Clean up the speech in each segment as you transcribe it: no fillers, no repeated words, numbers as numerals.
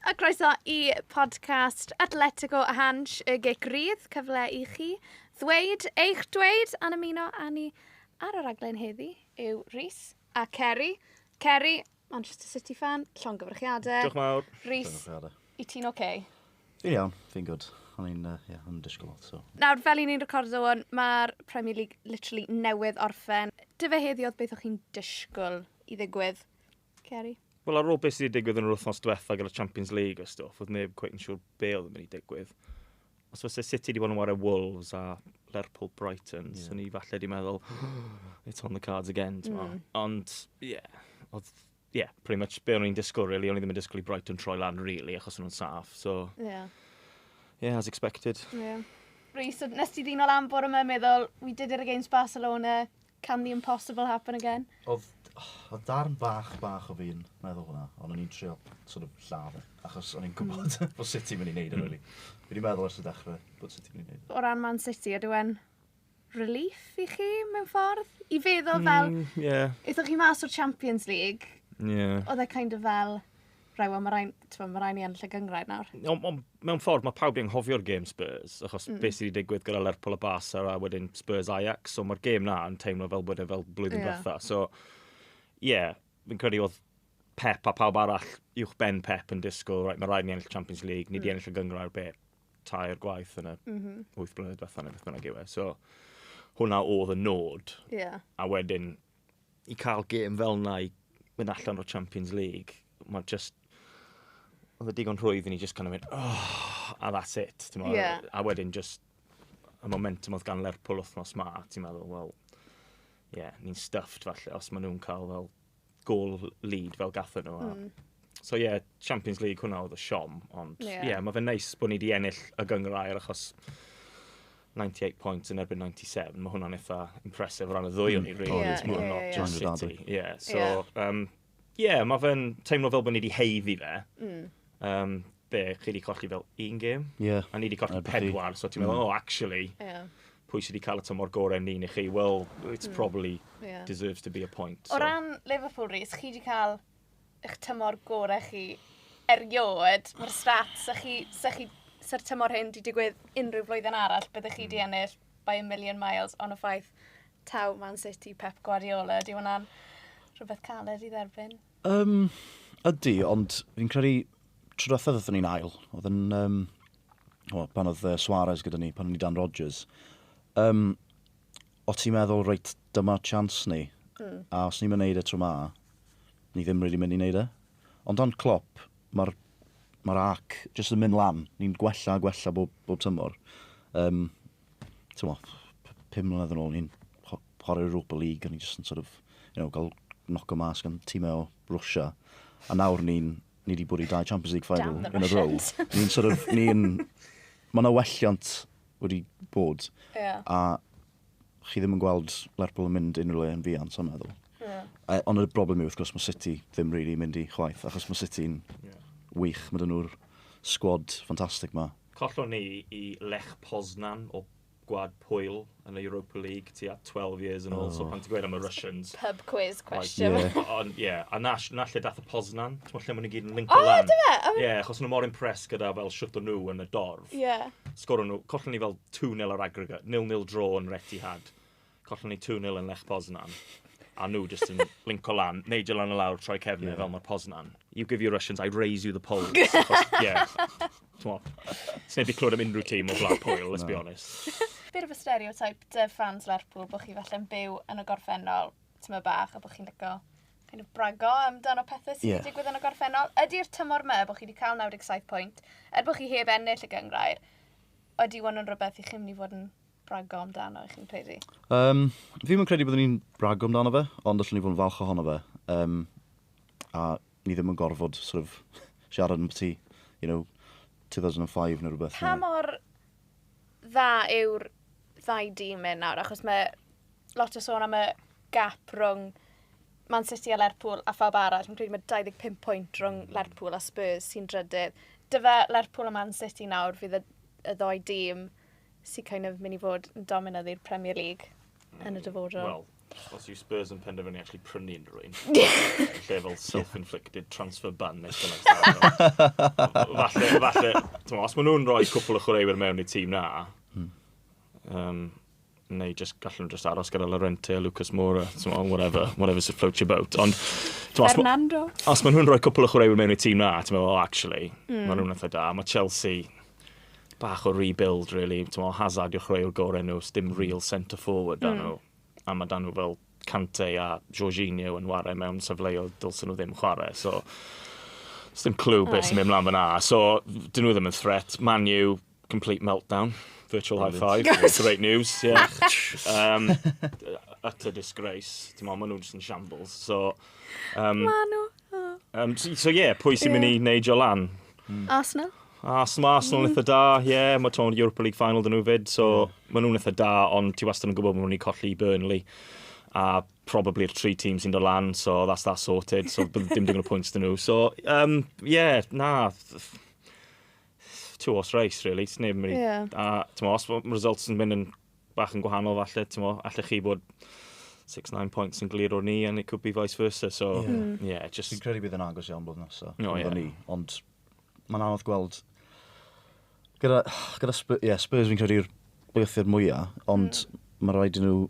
A croeso i podcast Atletico a Hansh y Gic Rydd. Cyfle i chi ddweud eich dweud a'n ymuno â ni ar y raglen heddi yw Rhys a Kerry. Kerry, Manchester City fan, llongyfarchiadau. Diolch mawr. Rhys, i ti'n oce? Okay? Fi'n iawn, fi'n good. O'n i'n, yeah, o'n disgwyl lot, so. Nawr, fel i ni'n recordo hwn, mae'r Premier League literally newydd orffen. Dyfe heddi oedd beth o'ch chi'n disgwyl i ddigwydd, Kerry? Wel, ar ôl beth sydd wedi digwydd yn yr wythnos diwetha gyda Champions League a stwff, oedd neb quite yn siŵr be oedd yn mynd i digwydd. Os fyse City wedi bod yn wario Wolves a Lerpwl Brighton, so ni falle wedi meddwl, "It's on the cards again," Ond, yeah, oedd, yeah, pretty much be o'n i'n disgwyl, really. O'n i ddim yn disgwyl i Brighton troi lan, really, achos o'n nhw'n saff. So, yeah, as expected. Rhys, nes ti ddino lan bore yma meddwl, "We did it against Barcelona, can the impossible happen again?" Oedd darn bach bach o fi'n meddwl hwnna, ond o'n i'n trio sort of lladd e, achos o'n i'n gwybod bod City mynd i wneud e, really. Fi wedi meddwl ers y dechrau bod City mynd i wneud e. O ran Man City, ydyw e'n relief i chi mewn ffordd? I feddwl fel, aethoch chi mas o'r Champions League, oedd e kind of fel, right, well, mae rhaid ni ennill y gynghrair nawr. On, mewn ffordd, mae pawb di anghofio'r gêm Spurs, achos beth sydd wedi digwydd gyda Lerpwl a Barca a wedyn Spurs Ajax, so mae'r gêm na yn teimlo fel bod e fel blwyddyn diwetha. So, yeah, fi'n credu oedd Pep a pawb arall uwch ben Pep yn disgwyl, right, mae rhaid ni ennill Champions League, ni di ennill y gynghrair be, tair gwaith yn y 8 blynedd diwetha neu beth bynnag yw e. So, hwnna oedd y nod. A wedyn, i cael gêm fel na i mynd allan o'r Champions League, mae just, oedd e digon rhwydd i ni just kind of mynd, "Oh," a that's it. Ti'n meddwl? A wedyn just, y momentum oedd gan Lerpwl wythnos ma, ti'n meddwl, well, yeah, ni'n stuffed falle, os maen nhw'n cael fel goal lead fel gathen nhw. So yeah, Champions League, hwnna oedd y siom, ond yeah, mae fe'n neis bod ni wedi ennill y gynghrair achos 98 points yn erbyn 97, mae hwnna'n eitha impressive o ran y ddwy o'n ni, really. It's not just City. Yeah, so, yeah, mae fe'n teimlo fel bod ni wedi haeddu fe. Be, chi wedi colli fel un gêm? Yeah. A ni wedi colli Erbyn chi. pedwar, so ti'n meddwl, oh, actually, pwy sydd wedi cael y tymor gorau ni neu chi? Well, it's probably deserves to be a point. O So. ran Liverpool, Rhys, chi wedi cael eich tymor gorau chi erioed. Mae'r stats, sa'r tymor hyn wedi digwydd unrhyw flwyddyn arall, byddech chi wedi ennill by a million miles, ond y ffaith taw Man City, Pep Guardiola, di hwnna'n rhywbeth caled i dderbyn? Ydy, ond fi'n credu tro diwethaf ddothon ni'n ail, oedd yn, well, pan oedd Suarez gyda ni, pan o'n ni dan Rodgers. O ti'n meddwl, reit, dyma chance ni. A os ni'n mynd neud e tro ma, ni ddim really mynd i neud e. Ond dan Klopp, mae'r ma arc jyst yn mynd lan. Ni'n gwella a gwella bob tymor. Ti'n mo, 5 mlynedd yn ôl, ni'n chwarae'r Europa League, a ni jyst yn sort of, gael knock o mas gan tîmau o Russia. A nawr ni wedi bod i dau Champions League final Damn the in a row. Russians. Ni'n sort of, ni'n... Mae yna welliant wedi bod. A chi ddim yn gweld Lerpwl yn mynd unrhyw le yn fuan, so'n meddwl. Ond y broblem yw, wrth gwrs, mae City ddim really mynd i chwaith, achos mae City'n wych. Mae dyn nhw'r squad ffantastig ma. Collon ni i Lech Poznan o Gwlad Pwyl yn y Europa League tua 12 years yn ôl, so pan ti'n gweud am y Russians. Pub quiz question. Ond, yeah, a na lle dath y Poznan, ti'n meddwl lle maen nhw gyd yn linko O, lan. dy fe? Ie, yeah, achos nhw mor impressed gyda fel shwt o'n nhw yn y dorf. Sgoron nhw, collon ni fel 2-0 ar aggregate, 0-0 draw yn Etihad. Collon ni 2-0 yn Lech Poznan. A nhw just yn linko lan, neidio lan y lawr, troi cefnau fel mae'r Poznan. You give your Russians, I raise you the Poles. Achos, yeah. T'mo, sneb 'di clywed am unrhyw tîm o Gwlad Pwyl, let's be honest. Bit of a stereotype dy fans Lerpwl bod chi falle'n byw yn y gorffennol, tyma bach, a bod chi'n licio kind of brago amdano pethau sydd wedi digwydd yn y gorffennol. Ydy'r tymor yma bod chi wedi cael 97 pwynt, er bod chi heb ennill y gynghrair, ydy hwn yn rhywbeth i chi'n mynd i fod yn brago amdano, i chi'n credu? Fi ddim yn credu byddwn ni'n brago amdano fe, ond allwn ni fod yn falch ohono fe. A ni ddim yn gorfod sort of, siarad am ti, 2005 neu rhywbeth. Pa mor dda yw'r ddau dîm hyn nawr? Achos mae lot o sôn am y gap rhwng Man City a Lerpwl a phawb arall. Fi'n credu mae 25 pwynt rhwng Lerpwl a Spurs sy'n drydydd. Dyfe Lerpwl a Man City nawr fydd y ddoi dîm sy'n kind of mynd i fod yn dominyddu'r Premier League yn y dyfodol? Wel, Os yw Spurs yn penderfynu actually prynu unrhyw un, lle fel self-inflicted transfer ban neu bynnag. Falle, t'mo, os maen nhw'n rhoi cwpl o chwaraewyr mewn i'r tîm na, neu just gallen nhw just aros gyda Llorente a Lucas Moura, t'mo, whatever, whatever floats your boat. Ond, t'mo, Fernando. Os maen nhw'n rhoi cwpl o chwaraewyr mewn i'r tîm na, ti'n meddwl, oh, actually, maen nhw'n eitha da. Mae Chelsea bach o rebuild, really. T'mo, Hazard yw'r chwaraewr gorau nhw, dim real centre forward da nhw. A mae dan nhw fel Kante a Jorginho yn ware mewn safleoedd dylsyn nhw ddim chwarae. So, dim clue beth sy'n mynd mlaen fyna. So, dyn nhw ddim yn threat. Man U, complete meltdown. Virtual high five. Great news, yeah. Utter disgrace. Ti'n meddwl, maen nhw'n just in shambles. So, Ma nhw. Oh. So yeah, pwy sy'n mynd i neidio lan? Arsenal. Arsenal, Arsenal eitha da, ie, yeah, mae to'n Europa League final dyn nhw fyd, so yeah, maen nhw'n eitha da, ond ti wastad yn gwybod bod nhw'n mynd i colli i Burnley, a probably'r tri tîm sy'n dod lan, so that's that sorted, so dim digon o pwynt dyn nhw. So, yeah, na, two horse race, really. Sneb yn mynd i. A, ti'n mo, os mae results yn mynd yn bach yn gwahanol falle, ti'n mo, allech chi bod 6-9 points yn glir o'r ni, and it could be vice versa, so, yeah, just. Fi'n credu bydd yn agos iawn blwyddyn nesaf. Oh, yeah. Ni, ond mae'n anodd gweld. Gyda Spurs, yeah, Spurs fi'n credu yw'r bygythiad mwyaf, ond mae rhaid i nhw,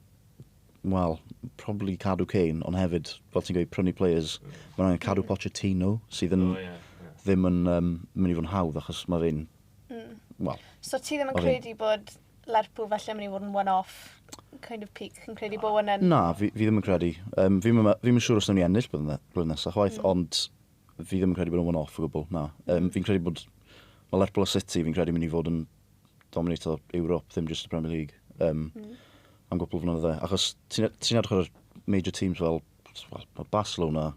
wel, probably cadw Kane, ond hefyd, fel ti'n gweud, prynu players. Mae'n angen cadw Pochettino, sydd yn Oh, yeah. ddim yn mynd i fod yn hawdd, achos mae fe'n, wel, So ti ddim yn Oedd e'n- credu bod Lerpwl falle mynd i fod yn one-off kind of peak? Chi'n credu bod hwn yn? Na, fi ddim yn credu. Fi ddim yn siŵr os wnawn ni ennill blwyddyn nesaf chwaith, ond fi ddim yn credu bod yn one-off o gwbl, na. Fi'n credu bod, mae Lerpwl a City fi'n credu mynd i fod yn dominato Europe, ddim just y Premier League, am gwpl o flynydde. Achos ti'n edrych ar y major teams fel, well, mae Barcelona,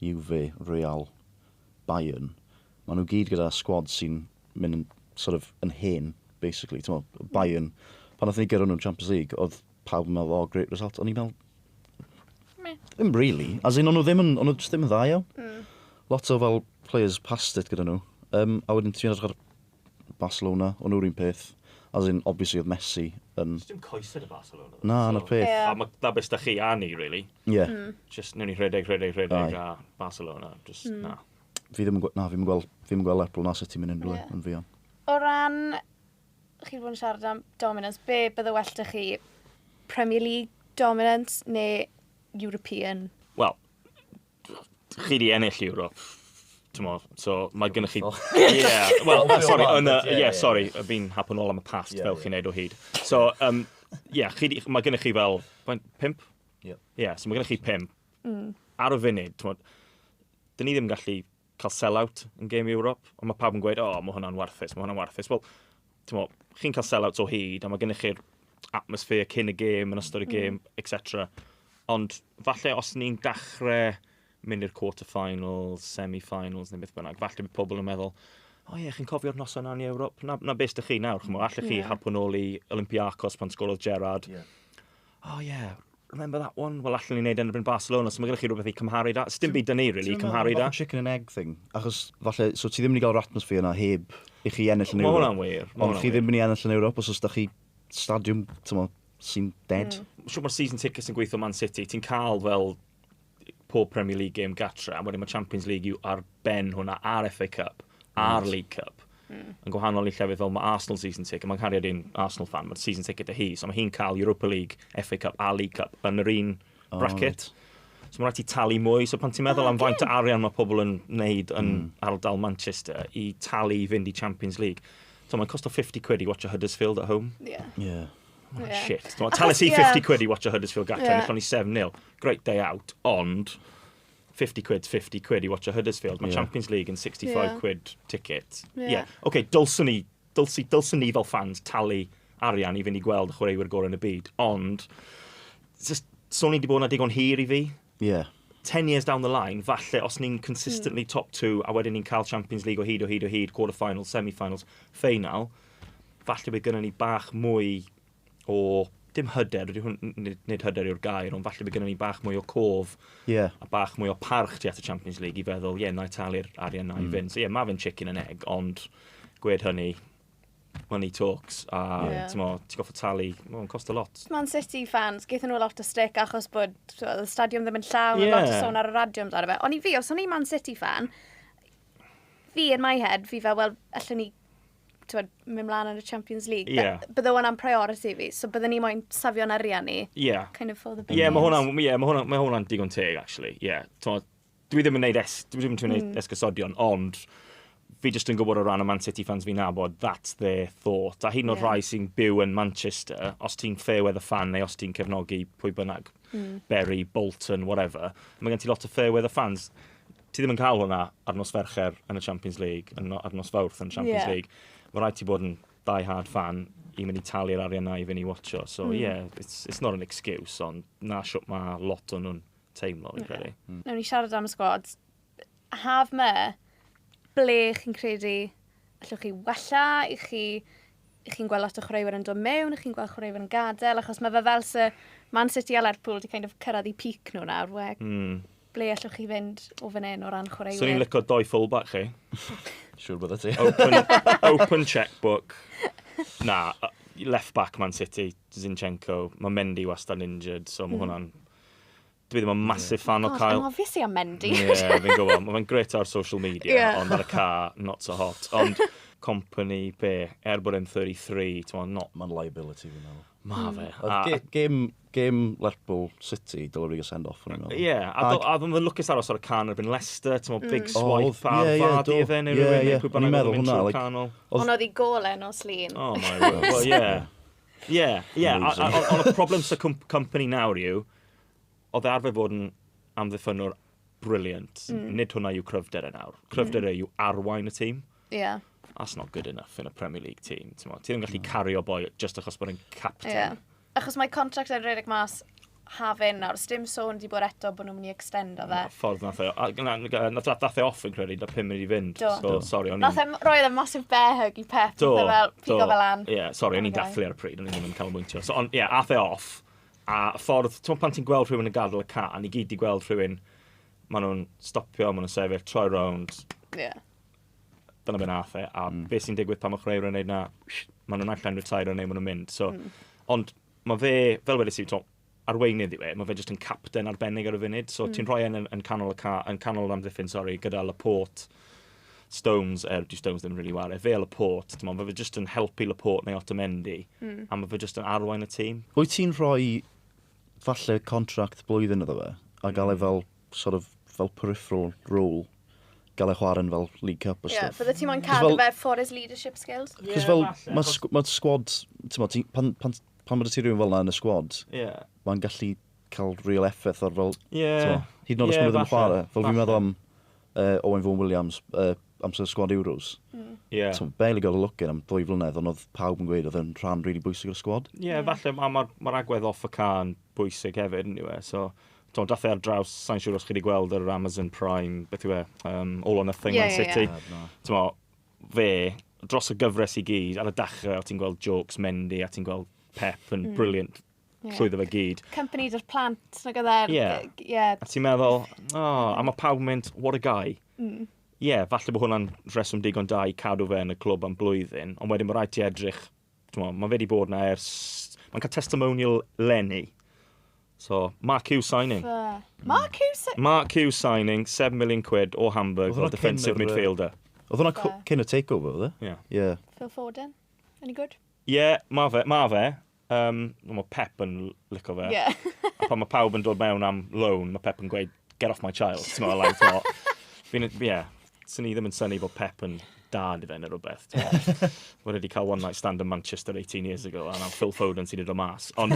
Juve, Real, Bayern, maen nhw gyd gyda squad sy'n mynd yn, sort of, yn hen, basically. Ti'n meddwl, Bayern, pan nath ni gyrra nhw'n Champions League, oedd pawb yn meddwl, "Oh, great result." O'n i'n meddwl, Meh. ddim really. As in, o'n nhw ddim yn, o'n nhw just ddim yn dda iawn. Lot o fel players past it gyda nhw. A wedyn ti'n edrych ar Barcelona, o'n nhw'r un peth. As in, obviously, oedd Messi yn. Dim coesau dy Barcelona. Na, na'r peth. A mae na beth da chi a ni, really. Just, newn ni rhedeg, rhedeg, rhedeg a Barcelona. Just, na. Fi ddim yn, na, fi ddim yn gweld Lerpwl na City mynd unrhyw le yn fuan. O ran, chi wedi bod yn siarad am dominance, be bydde well da chi? Premier League dominance neu European? Wel, chi di ennill Europe. T'mo, so mae gennych chi. Yeah, well, sorry, yn y, yeah, sorry, fi'n hapan ôl am y past fel chi'n neud o hyd. So, yeah, mae gennych chi fel, faint, pump? Yeah. Yeah, so mae gennych chi pump. Ar y funud, t'mo, dyn ni ddim yn gallu cael sell-out yn game Europe, ond mae pawb yn gweud, "Oh, mae hwnna'n warthus, mae hwnna'n warthus." Wel, t'mo, chi'n cael sell-outs o hyd, a mae gennych chi'r atmosphere cyn y gêm, yn ystod y gêm, etc. Ond falle os ni'n dechrau mynd i'r quarter-finals, semi-finals neu beth bynnag, falle bydd pobl yn meddwl, "O oh, ie, chi'n cofio'r noson yna yn Ewrop? Na beth ydych chi nawr, ch'mo, allech chi harpo nôl i Olympiacos pan sgorodd Gerrard. Oh yeah, remember that one? Wel, allwn ni wneud yn erbyn Barcelona, so mae gennych chi rhywbeth i cymharu da. Sdim byd da ni, really, i cymharu da. Bach o chicken and egg thing. Achos, falle, so ti ddim yn mynd i gael yr atmosphere yna heb i chi ennill yn Mae Ewrop. hwnna'n wir. Ma' Ond hwnna'n chi wir. ddim yn mynd i ennill yn Ewrop os oes da chi stadiwm, t'mo, sy'n dead. Siwr mae'r season tickets yn gweithio Man City, ti'n cael fel pob Premier League game gatre, a wedyn mae Champions League yw ar ben hwnna, a'r FA Cup, a'r League Cup. Yn gwahanol i llefydd fel mae Arsenal season ticket, mae'n nghariad i'n Arsenal fan, mae'r season ticket y hi, so mae hi'n cael Europa League, FA Cup a League Cup yn yr un bracket. So mae'n rhaid ti talu mwy, so pan ti'n meddwl am faint o arian mae pobl yn neud yn ardal Manchester i talu i fynd i Champions League. So mae'n costo 50 quid i watch a Huddersfield at home. Oh, shit. Talu i 50 quid i watch a Huddersfield gatre, yeah. Ni 7-0. Great day out, ond 50 quid, 50 quid i watch a Huddersfield. Mae Champions League yn 65 quid ticket. Yeah. Okay, dylswn ni fel fans talu arian i fynd i gweld y chwaraewyr gorau yn y byd, ond just, so ni wedi bod yna digon hir i fi. 10 years down the line, falle os ni'n consistently top two a wedyn ni'n cael Champions League o hyd, o hyd, o hyd, quarter-finals, semi-finals, final, falle bydd gynnon ni bach mwy o, dim hyder, nid hyder yw'r gair, ond falle bydd gynnon ni bach mwy o cof a bach mwy o parch tu at y Champions League i feddwl, ie, yeah, na i talu'r arian na i fynd. So ie, yeah, mae fe'n chicken and egg, ond gwed hynny, Money talks, a ti'n goffo talu, mae'n cost a lot. Man City fans, gaethon nhw lot o stick achos bod y stadiwm ddim yn llawn, lot o sôn ar y radio amdano fe. Ond i fi, os o'n i'n Man City fan, fi in my head, fi fel, wel, allwn ni t'wod, mynd mlaen yn y Champions League. Bydde hwnna'n priority fi, so bydde ni moyn safio'n arian ni. Kind of for the big games. Mae hwnna'n yeah, ma hwnna, ma hwnna'n digon teg, actually. Yeah. T'mo, dwi ddim yn neud, dwi ddim yn neud esgusodion, ond fi jyst yn gwybod o ran y Man City fans fi'n nabod, that's their thought. A hyd yn oed rhai sy'n byw yn Manchester, os ti'n fair weather fan neu os ti'n cefnogi pwy bynnag, Bury, Bolton, whatever, mae gen ti lot o fair weather fans. Ti ddim yn cael hwnna ar nos Fercher yn y Champions League, ar nos Fawrth yn y Champions League. Mae rhaid ti bod yn die-hard fan i mynd i talu'r arian na i fynd i watcho. So yeah, it's not an excuse, ond na siwt mae lot o'n nhw'n teimlo, fi'n credu. Nawn ni siarad am y squads. Haf 'ma, ble chi'n credu allwch chi wella, i chi'n gweld lot o chwaraewyr yn dod mewn, i chi'n gweld chwaraewyr yn gadael, achos mae fe fel sy Man City a Lerpwl wedi kind of cyrraedd i peak nhw nawr, we, ble allwch chi fynd o fan hyn o ran chwaraewyr? So ni'n licio doi fullback chi. Siŵr bydde ti. Open checkbook. Na, left back Man City, Zinchenko. Mae Mendy wastad injured, so mae hwnna'n... Dwi ddim yn massive fan o God, Kyle. I'm obviously am Mendy. Ie, yeah, fi'n gwybod. Mae fe'n great ar social media, ond ar y ca, not so hot. Ond Kompany, be, er bod e'n 33, ti'n meddwl, not... Mae'n liability, fi'n meddwl. Ma fe. Oedd game Lerpwl City, dylai wedi gael send off, o'n i'n meddwl. Ie, a oedd yn lwcus aros ar y can erbyn Leicester, ti'n meddwl, big O, swipe ar ie, ie, Vardy do. efe, neu Ie, rhywun, ie, neu pwy o'n i'n bynnag oedd meddwl yn mynd hwnna, trwy'r like, canol. Ond oedd i gol e nos Lun. Oh my word. Well, yeah. Yeah. Ond y problem sy Kompany nawr yw, oedd e arfer fod yn amddiffynwr brilliant. Nid hwnna yw cryfder e nawr. Cryfder e yw arwain y tîm. That's not good enough in a Premier League team. Ti'n ti ddim yn gallu cario boi just achos bod e'n captain. Yeah. Achos mae contract e'n rhedeg mas hafin nawr. Sdim sôn di bod eto bod nhw'n mynd i extendo fe. Na, ffordd nath e, nath e off yn credu, da 5 munud i fynd. Do. So, sorry, o'n Nath e roi e massive bear hug i Pep. Do, Nath e fel pigo do. fel lan. Ie, yeah, sorry, o'n i'n Okay. dathlu ar y pryd, o'n i ddim yn canolbwyntio. So, on, yeah, ath e off, a ffordd, ti'n pan ti'n gweld rhywun yn gadael y ca, a ni gyd di gweld rhywun, maen nhw'n stopio, maen nhw'n sefyll, troi rownd, dyna be nath e, a beth sy'n digwydd pan mae chwaraewyr yn neud na, maen nhw'n allan retire neu maen nhw'n mynd. So, ond mae fe, fel wedes i, t'mo, arweinydd yw e, mae fe jyst yn capten arbennig ar y funud, so ti'n rhoi e'n yn canol y ca, yn canol yr amddiffyn, sorry, gyda Laporte, Stones, di Stones ddim yn really ware, fe a Laporte, ti'n mae fe jyst yn helpu Laporte neu Otamendi, a mae fe jyst yn arwain y tîm. Wyt ti'n rhoi falle contract blwyddyn iddo fe, a gael e fel, sort of, fel peripheral role, gael e chwarae'n fel League Cup a Yeah, stuff. bydde ti moyn cadw Fel- fe for his leadership skills? Cos fel, mae ma squad, ti'n mo, pan bod ti rhywun fel 'na yn y squad, mae'n gallu cael real effaith ar fel, t'mo, hyd yn oed os maen nhw ddim yn chwarae. Fel fi'n meddwl am Owen Vaughan Williams, amser squad Euros. So, barely got a look in am 2 flynedd, ond oedd pawb yn gweud oedd yn rhan really bwysig o'r squad. Ie, yeah, falle mae'r ma agwedd off y ca'n bwysig hefyd, anyway. So, to, dath e ar draws, sa'n siŵr os chi wedi gweld yr Amazon Prime, beth yw e, All or Nothing Man City. Na. T'mo, fe, dros y gyfres i gyd, ar y dechrau, o ti'n gweld jokes Mendy, a ti'n gweld Pep yn brilliant trwyddo fe gyd. Kompany 'da'r plant, nag oedd e? Ie. Yeah. A ti'n meddwl, oh, a mae pawb yn mynd, what a guy. Ie, yeah, falle bod hwnna'n rheswm digon da i cadw fe yn y clwb am blwyddyn, ond wedyn mae rhaid ti edrych, t'mo, mae fe wedi bod na ers... Mae'n cael testimonial 'leni. So, Mark Hughes signing. Fair. Mark Hughes? Mark Hughes signing, 7 million quid o Hamburg Oedd fel hwnna cyn defensive midfielder. Oedd hwnna Fair. cyn y takeover, oedd e? Yeah. Yeah. Phil Foden? Any good? Ie, yeah, ma fe, ma fe. Mae Pep yn lico fe. A pan mae pawb yn dod mewn am loan, mae Pep yn gweud, "Get off my child." Ti'n meddwl, like, t'mo, fi'n, ie, sy'n ni ddim yn synnu bod Pep yn dad i fe neu rhywbeth. Bod wedi cael one night stand in Manchester 18 years ago, a now Phil Foden sy'n dod o mas. Ond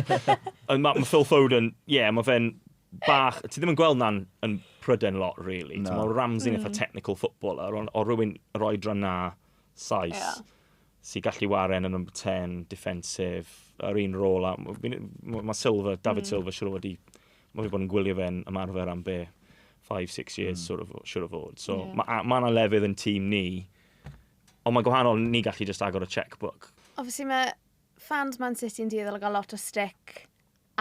ma Phil Foden, ie, yeah, mae fe'n bach, ti ddim yn gweld na'n yn Prydain lot, really. Na. Mae Ramsey'n eitha technical footballer, ond o rhywun yr oedran na, sais, sy'n gallu waren yn number 10, defensive, yr un rôl. A ma Silva, David Silva, siŵr o fod i, mae fe bod yn gwylio fe'n ymarfer am be, 5-6 years, sort of, siŵr o fod. So, yeah. Ma 'na lefydd yn tîm ni, ond mae gwahanol, ni gallu just agor y checkbook. Obviously mae fans Man City yn dueddol o gael lot o stick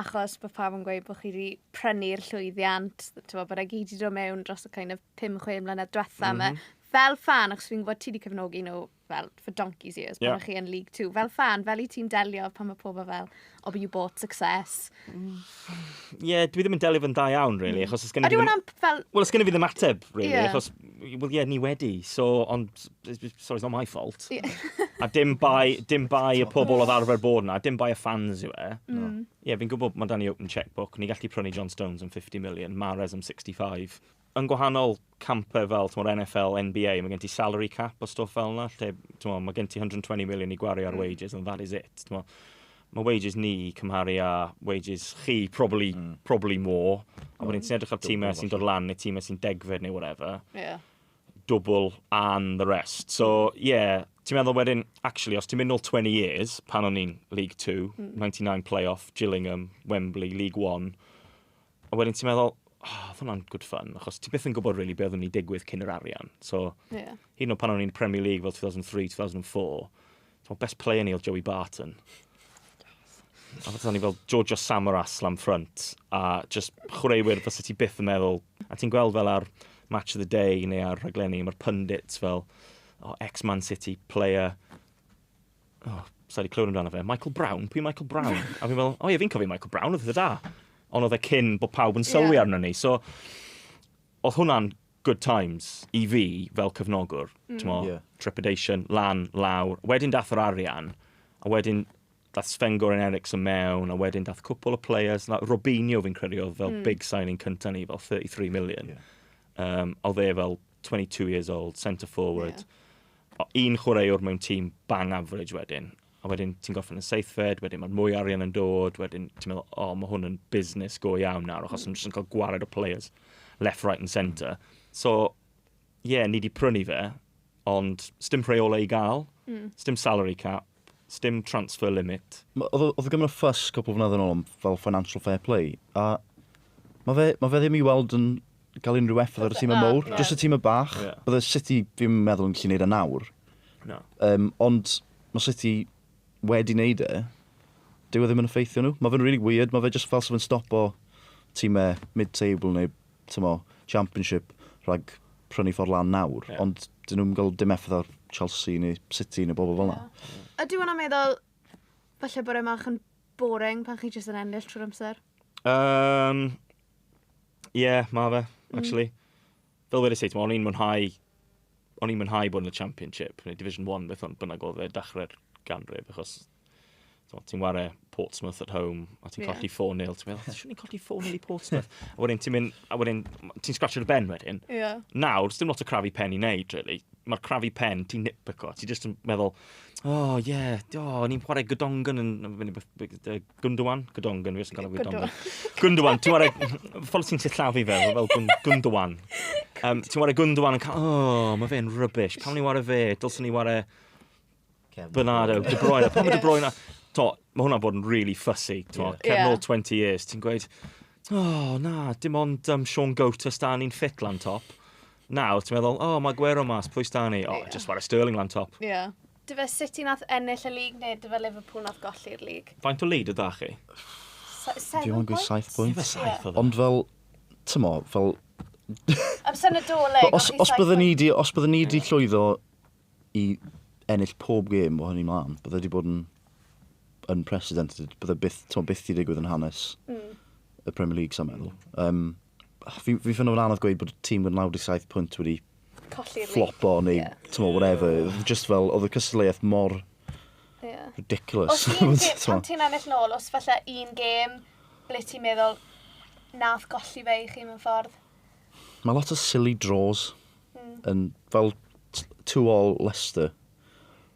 achos bod pawb yn gweud bod chi wedi prynu'r llwyddiant, ti'n bod e gyd wedi dod mewn dros y kind of 5-6 mlynedd diwetha yma. Fel fan, achos fi'n gwybod ti wedi cefnogi nhw fel for donkey's years, pan yeah. chi yn League 2. Fel fan, fel i ti'n delio pan mae pobl fel, oh, but you bought success. Ie, yeah, dwi ddim yn delio fy'n da iawn, really, achos os gen i fi ddim... Fel... Wel, os gen i fi ddim ateb, really, yeah. achos, well, yeah, ni wedi, so, ond, sorry, it's not my fault. Yeah. A dim bai, dim bai y pobl oedd arfer bod na, dim bai y fans yw e. Ie, yeah, fi'n gwybod mae dan ni open checkbook, ni gallu prynu John Stones am 50 million, Mahrez am 65 yn gwahanol campau fel t'mod, NFL, NBA, mae gen ti salary cap o stwff fel yna, lle t'mod, mae gen ti 120 million i gwario ar wages, and that is it. T'mod, mae wages ni cymharu â wages chi, probably, probably more. A wedyn ti'n edrych ar tîmau sy'n dod lan neu tîmau sy'n degfed neu whatever. Yeah. Double and the rest. So, yeah, ti'n meddwl wedyn, actually, os ti'n mynd nôl 20 years, pan o'n i'n League 2, 99 playoff, Gillingham, Wembley, League 1, a wedyn ti'n meddwl, oh, oedd hwnna'n good fun, achos ti byth yn gwybod really beth o'n i digwydd cyn yr arian. So, yeah. Hyd yn oed pan o'n i'n Premier League fel 2003, 2004, so, best player ni oedd Joey Barton. A fatha ni fel Giorgio Samaras lan front, a just chwaraewyr fysa ti byth yn meddwl, a ti'n gweld fel ar Match of the Day neu ar rhaglenni, mae'r pundits fel, oh, ex-Man City player, oh, sa i wedi clywed amdano fe, Michael Brown, pwy Michael Brown? A fi'n fel, o oh, ie, fi'n cofio Michael Brown, oedd e da. Ond oedd e cyn bod pawb yn sylwi arno ni. So, oedd hwnna'n good times i fi fel cefnogwr. Mm. Yeah. Trepidation, lan, lawr. Wedyn dath yr arian, a wedyn dath Sven Goran Eriksson mewn, a wedyn dath cwpl o players, na, Robinho fi'n credu oedd fel big signing cynta ni, fel 33 million. Yeah. Oedd e fel 22 years old, centre forward. Yeah. Un chwaraewr mewn tîm bang average wedyn. A wedyn ti'n gorffen yn seithfed, wedyn mae'r mwy arian yn dod, wedyn ti'n meddwl, o, oh, mae hwn yn business go iawn nawr, achos mm. nhw'n jyst yn cael gwared o players left, right and centre. So, ie, yeah, ni di prynu fe, ond sdim rheolau i gael, sdim salary cap, sdim transfer limit. Oedd gymaint o fuss cwpl o flynyddoedd yn ôl am fel financial fair play, a mae fe, ma fe ddim i weld yn cael unrhyw effaith ar y tîm y mowr, yeah. Just y tîm y bach. Yeah. Bydde City, fi'n meddwl, yn gallu neud e nawr. No. Ond mae City wedi neud e, dyw e ddim yn effeithio nhw. Mae fe'n really weird, mae fe just fel sef yn stopo tîmau mid-table neu tymo, championship rhag prynu ffordd lan nawr, Yeah. Ond dyn nhw'n gael dim effaith ar Chelsea neu City neu bobl fel yna. Yeah. Ydy hwnna'n meddwl, falle bod e mach yn boring pan chi jyst yn ennill trwy'r amser? Yeah, ma fe, actually. Fel wedi sut, o'n i'n mwynhau bod yn y Championship, neu Division 1, beth o'n bynnag oedd e dechrau'r ganrif, achos ti'n ware Portsmouth at home, a ti'n colli 4-0, ti'n meddwl, siwn i'n colli 4-0 i Portsmouth? A wedyn ti'n mynd, a wedyn ti'n scratcho'r ben wedyn. Yeah. Nawr, dim lot o crafu pen i wneud, really. Mae'r crafu pen, ti'n nitpico, ti'n just yn meddwl, oh yeah, oh, ni'n chwarae Gydongan yn, Gundogan? Gydongan, fi os yn cael Gydongan. Gundogan, ti'n chwarae, ffordd ti'n sillafu fe, fel Gundogan. Ti'n chwarae Gundogan yn cael, oh, mae fe'n rubbish, pam ni chwarae fe, dylswn ni chwarae Bernardo, De Bruyne, pam mae De Bruyne? To, mae hwnna'n bod yn really fussy. Yeah. Cefn ôl 20 years, ti'n gweud, oh, na, dim ond Sean Goater sta ni'n fit lan top. Nawr, ti'n meddwl, oh, mae Aguero mas, pwy sta ni? Oh, yeah. Just ware Sterling lan top. Yeah. Dyfe City nath ennill y league neu dyfe Liverpool nath golli'r league? Faint o lead ydych chi? 7 Dwi'n points? 7 points. Ife 7 oedd e? Ond fel, tymo, fel... Amser Nadolig, Os bydden ni di llwyddo i ennill pob gêm o hynny mlaen, bydde di bod yn unprecedented, bydde byth, tymo, byth di digwydd yn hanes y Premier League, sa'n meddwl. Fi ffynd o'n anodd gweud bod y tîm yn 97 pwynt wedi flopo neu, yeah. Tymo, whatever. Just fel, oedd y cystadleuaeth mor ridiculous. Os un gêm, pan ti'n ennill nôl, os falle un gêm ble ti'n meddwl nath golli fe i chi mewn ffordd? Mae lot o silly draws. Yn, fel 2-all Leicester.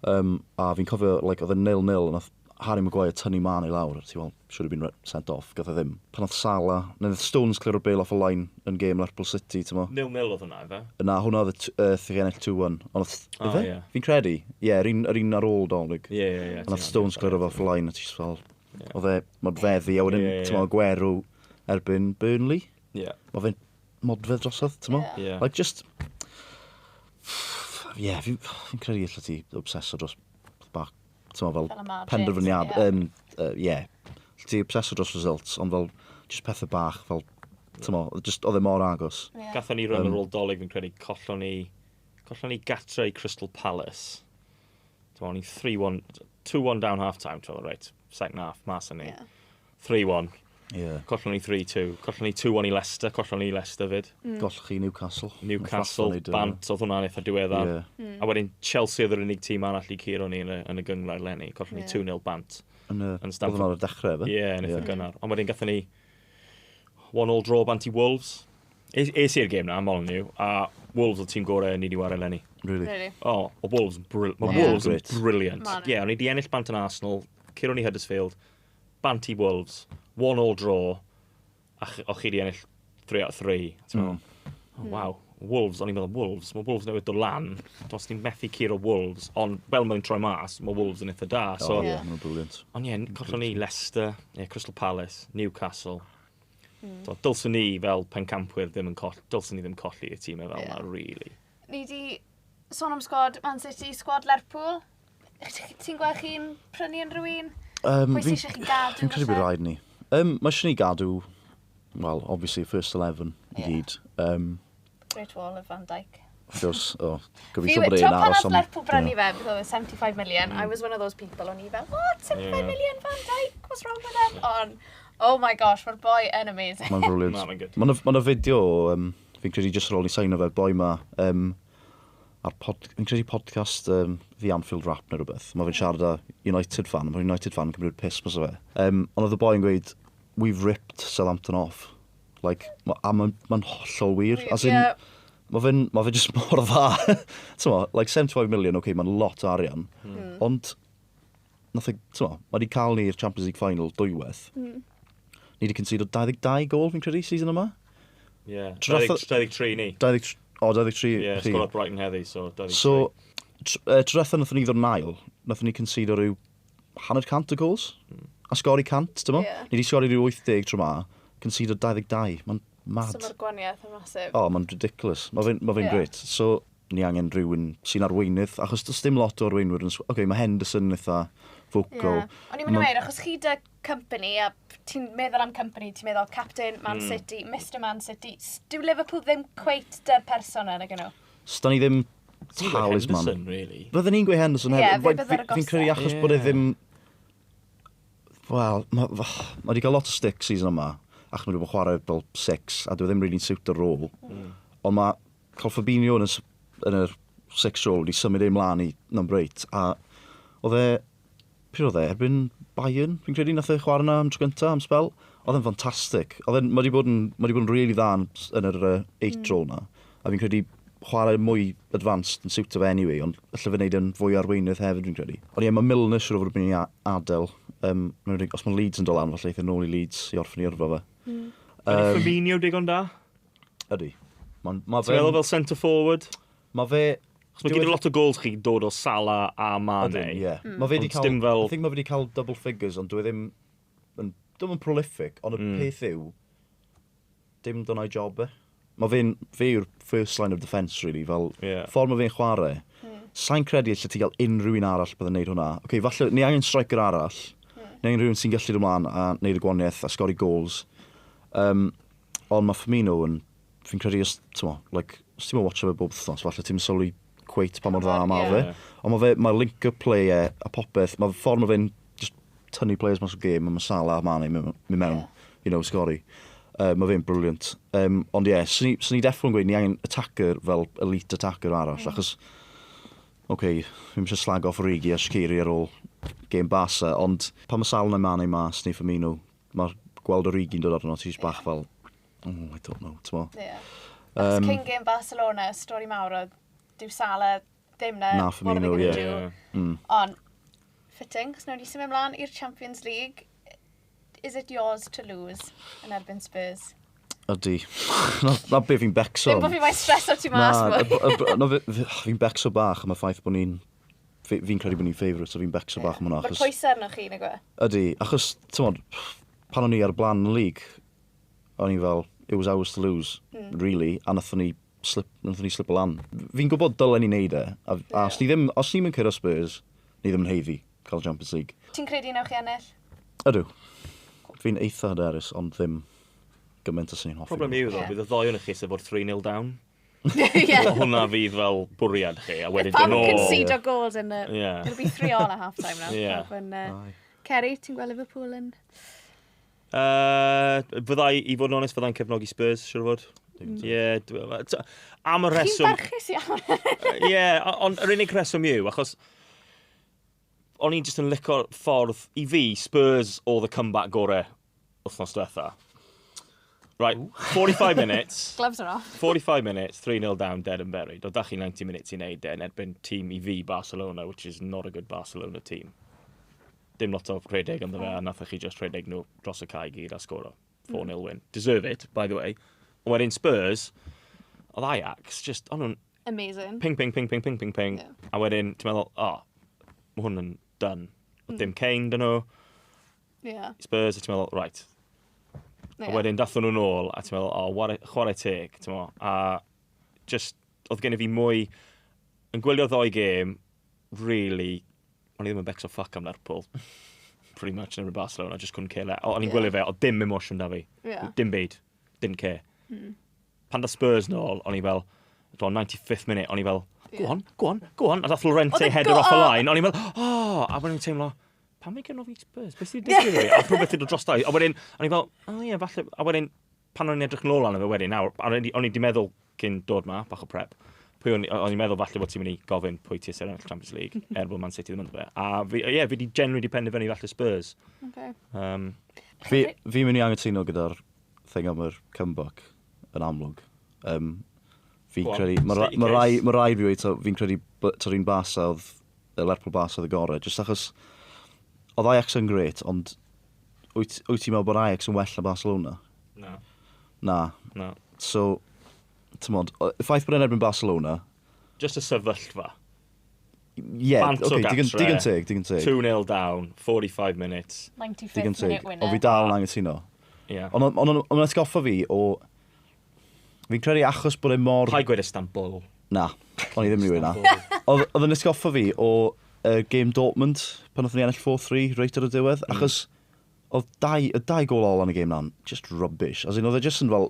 A fi'n cofio, like, oedd e 0-0, nath Harry Maguire tynnu Mane i lawr, ti fel, should have been sent off, gath e ddim. Pan oedd Salah, neu nath Stones clear o'r bale off y line yn game Lerpwl City, ti'n mo? 0-0 oedd hwnna, efe? Na, hwnna oedd y ennill 2-1. Ond oh, yeah. Fi'n credu. Ie, yeah, yr un ar ôl Dolig. Ie, ie, ie. Nath Stones clear off y line, a ti'n fel, oedd e modfeddi, a wedyn, ti'n mo, Aguero erbyn Burnley. Ie. Mae fe'n modfedd drosodd, ti'n mo? Ie. Like, just... Ie, fi'n credu allai ti obseso dros bach, ti'n fel penderfyniad, ie, ti obseso dros results, ond fel, just pethau bach, fel, ti'n mo, just oedd e mor agos. Yeah. Gathon ni run ar ôl Dolig, fi'n credu, collon Collon ni gatre i Crystal Palace. O'n ni 3-1, 2-1 down half time, ti'n right, second half, mas yn ni. 3-1. Yeah. Collon ni 3-2. Collon ni 2-1 i Leicester, collon ni Leicester fyd. Gollwch chi Newcastle. Newcastle, bant, oedd hwnna'n eitha diweddar. Yeah. A wedyn Chelsea oedd yr unig tîm arall i curo ni yn y gynghrair leni. Collon ni 2-0 bant. Yn y, yn Stamford. Oedd hwnna'n dechrau, fe? Ie, yeah, yn eitha gynnar. Ond wedyn gathon ni 1-all draw bant i Wolves. Es i'r gêm na, Molineux, a Wolves oedd tîm gorau ni wedi wario leni. Really? Really? Oh, o Wolves yn ma Wolves yn brilliant. Ie, yeah, o'n i wedi ennill bant yn Arsenal, curo ni Huddersfield, bant i Wolves, 1-all draw, a o'ch chi wedi ennill 3 out of 3. Oh, wow. Wolves, o'n i'n meddwl, Wolves, mae Wolves newydd dod lan, dos ni'n methu curo Wolves, ond fel mae'n troi mas, mae Wolves yn eitha da. So, oh, yeah, maen nhw'n brilliant. Ond ie, yeah, collon ni Leicester, yeah, Crystal Palace, Newcastle. So, dylswn ni fel pencampwyr ddim yn coll, dylswn ni ddim colli y tîm fel yna, really. Ni di sôn am sgwad Man City, sgwad Lerpwl. Ti'n gweld chi'n prynu unrhyw un? Pwy sy'n eisiau chi gadw? Fi'n credu bod rhaid ni. Mae eisiau ni gadw, well, obviously, first 11 i gyd. Great Wall of Van Dijk. Of course, oh, gobeithio bod e'n aros am... Pan Lerpwl brynu fe, beth oedd e, 75 million, I was one of those people, o'n i fel, what, 75 million Van Dijk, what's wrong with him? On, oh my gosh, mae'r boi yn amazing. Mae'n brilliant. Mae'n good. Mae'n fideo, fi'n credu jyst ar ôl i sign o fe, boi ma, ar pod, fi'n credu podcast The Anfield Rap neu rhywbeth. Mae fe'n siarad â United fan, mae'r United fan yn cymryd piss mas o fe. Ond oedd y boi yn gweud, we've ripped Southampton off. Like, a mae'n ma hollol wir. As in, yeah. Mae fe'n ma fe just mor dda. T'mo, like 75 million, okay, mae'n lot o arian. Ond, nath e, t'mo, mae wedi cael ni'r Champions League final dwywaith. Ni wedi concedo 22 gol, fi'n credu, season yma. Yeah, 23 ni. 23, o, 23. Yeah, sgorodd Brighton heddi, so 23. So, tro diwetha nathon ni ddod yn ail, nathon ni concedo rhyw 100 o goals, a sgori 100, ti'n mo? Yeah. Ni wedi sgori rhyw 80 tro ma, concedo 22, mae'n mad. So mae'r gwaniaeth yn masif. O, oh, mae'n ridiculous. Mae fe'n ma fe yeah. great. So, ni angen rhywun sy'n arweinydd, achos does dim lot o arweinwyr. Oce, okay, mae Henderson yn eitha vocal. Yeah. O'n i'n mynd i weud, achos chi dy company, a ti'n meddwl am company, ti'n meddwl Captain Man City, Mr Man City. Dyw Liverpool ddim cweit dy'r person yna, nhw? So, da ni ddim talisman. Henderson, really. Fydden ni'n gweud Henderson hefyd. Yeah, fe Fi'n credu achos bod e ddim... Wel, mae ma wedi cael lot o stick season yma, achos mae wedi bod yn chwarae fel 6, a dwi ddim really'n siwt o'r rôl. Ond mae cael Fabinho yn y, yn yr 6 rôl wedi symud ei mlaen i number 8, a oedd e, pryd oedd e, erbyn Bayern, fi'n credu nath e chwarae yna am tro gyntaf, am spel. Oedd e'n ffantastig. Oedd e'n, mae wedi bod yn, mae wedi bod yn really dda yn, yn yr 8 rôl na. A fi'n credu chwarae mwy advanced yn siwt o fe anyway, ond alle fe wneud yn fwy arweinydd hefyd, fi'n credu. Ond ie, mae Milner siŵr o fod yn mynd i adael. Os mae Leeds yn dod lan, falle eith e nôl i Leeds i orffen i yrfa fe. Ydy Firmino digon da? Ydy. Ma, ma Ti'n meddwl fel centre forward? Mae fe... Chos mae gyda lot o goals chi dod o Salah a Mane. Ydyn, ie. Mae fe wedi cael... Fel... I think mae fe wedi cael double figures, ond dwi ddim... Yn, ddim yn prolific, ond y peth yw, dim dyna'i job e. Mae fe'n, fe yw'r first line of defence, really, fel ffordd mae fe'n chwarae. Sa'n credu lle ti gael unrhyw un arall bydd yn neud hwnna. Oce, okay, falle, ni angen striker arall. Ni angen rhywun sy'n gallu dod ymlaen a neud y gwaniaeth a sgori goals. Ond mae Firmino yn, fi'n credu, os, t'mo, like, os ti'n watcho fe bob wythnos, falle ti'n sylwi cweit pa mor dda mae fe. Ond mae fe, mae link-up play e a popeth, mae ffordd mae fe'n just tynnu players mas o'r game, a mae Salah a Mane mynd mewn, you know, sgori. Mae fe'n brilliant. Ond ie, yeah, swn i definitely yn gweud ni angen attacker fel elite attacker arall, achos, oce, okay, fi'n eisiau slag off Origi a Shaqiri ar ôl game Barca, ond pan mae Salah neu Mane mas neu Firmino, mae'r gweld Origi'n dod arno, ti'n bach fel, oh, I don't know, ti'n mo. Yeah. Cyn game Barcelona, stori mawr oedd, dyw Salah ddim na, na Firmino, ie. Yeah. Ond, fitting, chos nawr ni symud ymlaen i'r Champions League. Is it yours to lose yn erbyn Spurs? Ydy. Na be fi'n becso. Ddim bod fi mae'n streso ti mas. Na, fi'n becso bach am y ffaith bod ni'n... Fi'n credu bod ni'n favourite, so fi'n becso bach am hwnna. Mae'r pwysau arno chi, nag yw e? Ydy, achos, ti'n modd, pan o'n i ar y blaen yn y league, o'n i fel, it was ours to lose, really, a nathon ni slip o lan. Fi'n gwybod dylen ni wneud e, a os ni ddim, os ni'n curo Spurs, ni ddim yn haeddu cael Champions League. Ti'n credu newch chi ennill? Ydw. Fi'n eitha hyderus, ond ddim gymaint os ni'n hoffi. Problem yw ddo, bydd y ddoi o'n chi sef o'r 3-0 down. Yeah. Hwna fydd fel bwriad chi, a wedyn dod nôl. Pam concede goals in the... Yeah. It'll be 3 all at half time now. Yeah. Yn, Kerry, ti'n gweld Liverpool yn... Fyddai, i fod yn onest, fyddai'n cefnogi Spurs, siwr o fod. Ie, yeah, am y reswm... Chi'n barchus iawn. Ie, yeah, ond yr unig reswm yw, achos o'n i'n just yn licio ffordd, i fi, Spurs oedd y comeback gore wythnos diwetha. Right, 45 minutes. Gloves are off. 45 minutes, 3-0 down, dead and buried. Oedd chi 90 minutes i wneud e yn erbyn tîm i fi Barcelona, which is not a good Barcelona team. Dim lot o rhedeg ynddo fe, a nathoch chi just rhedeg nhw dros y cae gyd a sgoro. 4-0 win. Deserve it, by the way. Ond wedyn Spurs, oedd Ajax, just, o'n nhw'n... Amazing. Ping, ping, ping, ping, ping, ping, ping. Yeah. A wedyn, ti'n meddwl, oh, mae hwn yn done. Oedd dim Kane dyn nhw. Yeah. Spurs, a ti'n meddwl, right, Yeah. A wedyn dathon nhw nôl, a ti'n meddwl, o, oh, chwarae teg, ti'n meddwl. A just, oedd gen i fi mwy, yn gwylio ddoi gêm, really, o'n i ddim yn becso fuck am Lerpwl. Pretty much yn erbyn Barcelona, I just couldn't care less. O'n i'n gwylio fe, oedd dim emotion da fi. Yeah. Dim byd. Didn't care. Pan da Spurs nôl, o'n i fel, do, 95th minute, o'n i fel, go on, go on, go on. A dath Llorente header off the line, o'n i'n fel, oh, a wedyn i'n teimlo, pam i gefnogi Spurs? Beth sy'n digwydd i fi? A rhywbeth i dod dros dau. A wedyn, o'n i fel, oh ie, falle, a wedyn, pan o'n i'n edrych nôl arno fe wedyn, nawr, o'n i wedi meddwl cyn dod ma, bach o prep, pwy o'n i'n meddwl falle bod ti'n mynd i gofyn pwy ti eisiau ennill Champions League, er bod Man City ddim ynddo fe. A fi, ie, fi wedi genuinely di penderfynu falle Spurs. Okay. Fi'n mynd i anghytuno gyda'r thing am yr comeback yn amlwg. Fi'n credu, mae rai fi wedi, fi'n credu ta'r un Barca oedd, y Lerpwl Barca oedd y gorau, jyst achos oedd Ajax yn grêt, ond wyt ti'n meddwl bod Ajax yn well na Barcelona? Na. Na. Na. So, ti'n modd, y ffaith bod e'n erbyn Barcelona... Just y sefyllfa. Ie, yeah, okay, digon teg, digon teg. 2-0 down, 45 minutes. 95th minute winner. Ond fi dal yn anghytuno. Yeah. Ond o'n atgoffa fi o... Fi'n credu achos bod e mor... Paid gweud Istanbul. Na, o'n i ddim yn ei weud na. Oedd yn atgoffa fi o game Dortmund, pan oedden ni ennill 4-3 reit ar y diwedd, achos oedd dau gol ôl yn y game na'n just rubbish. As in, oedd e just yn fel,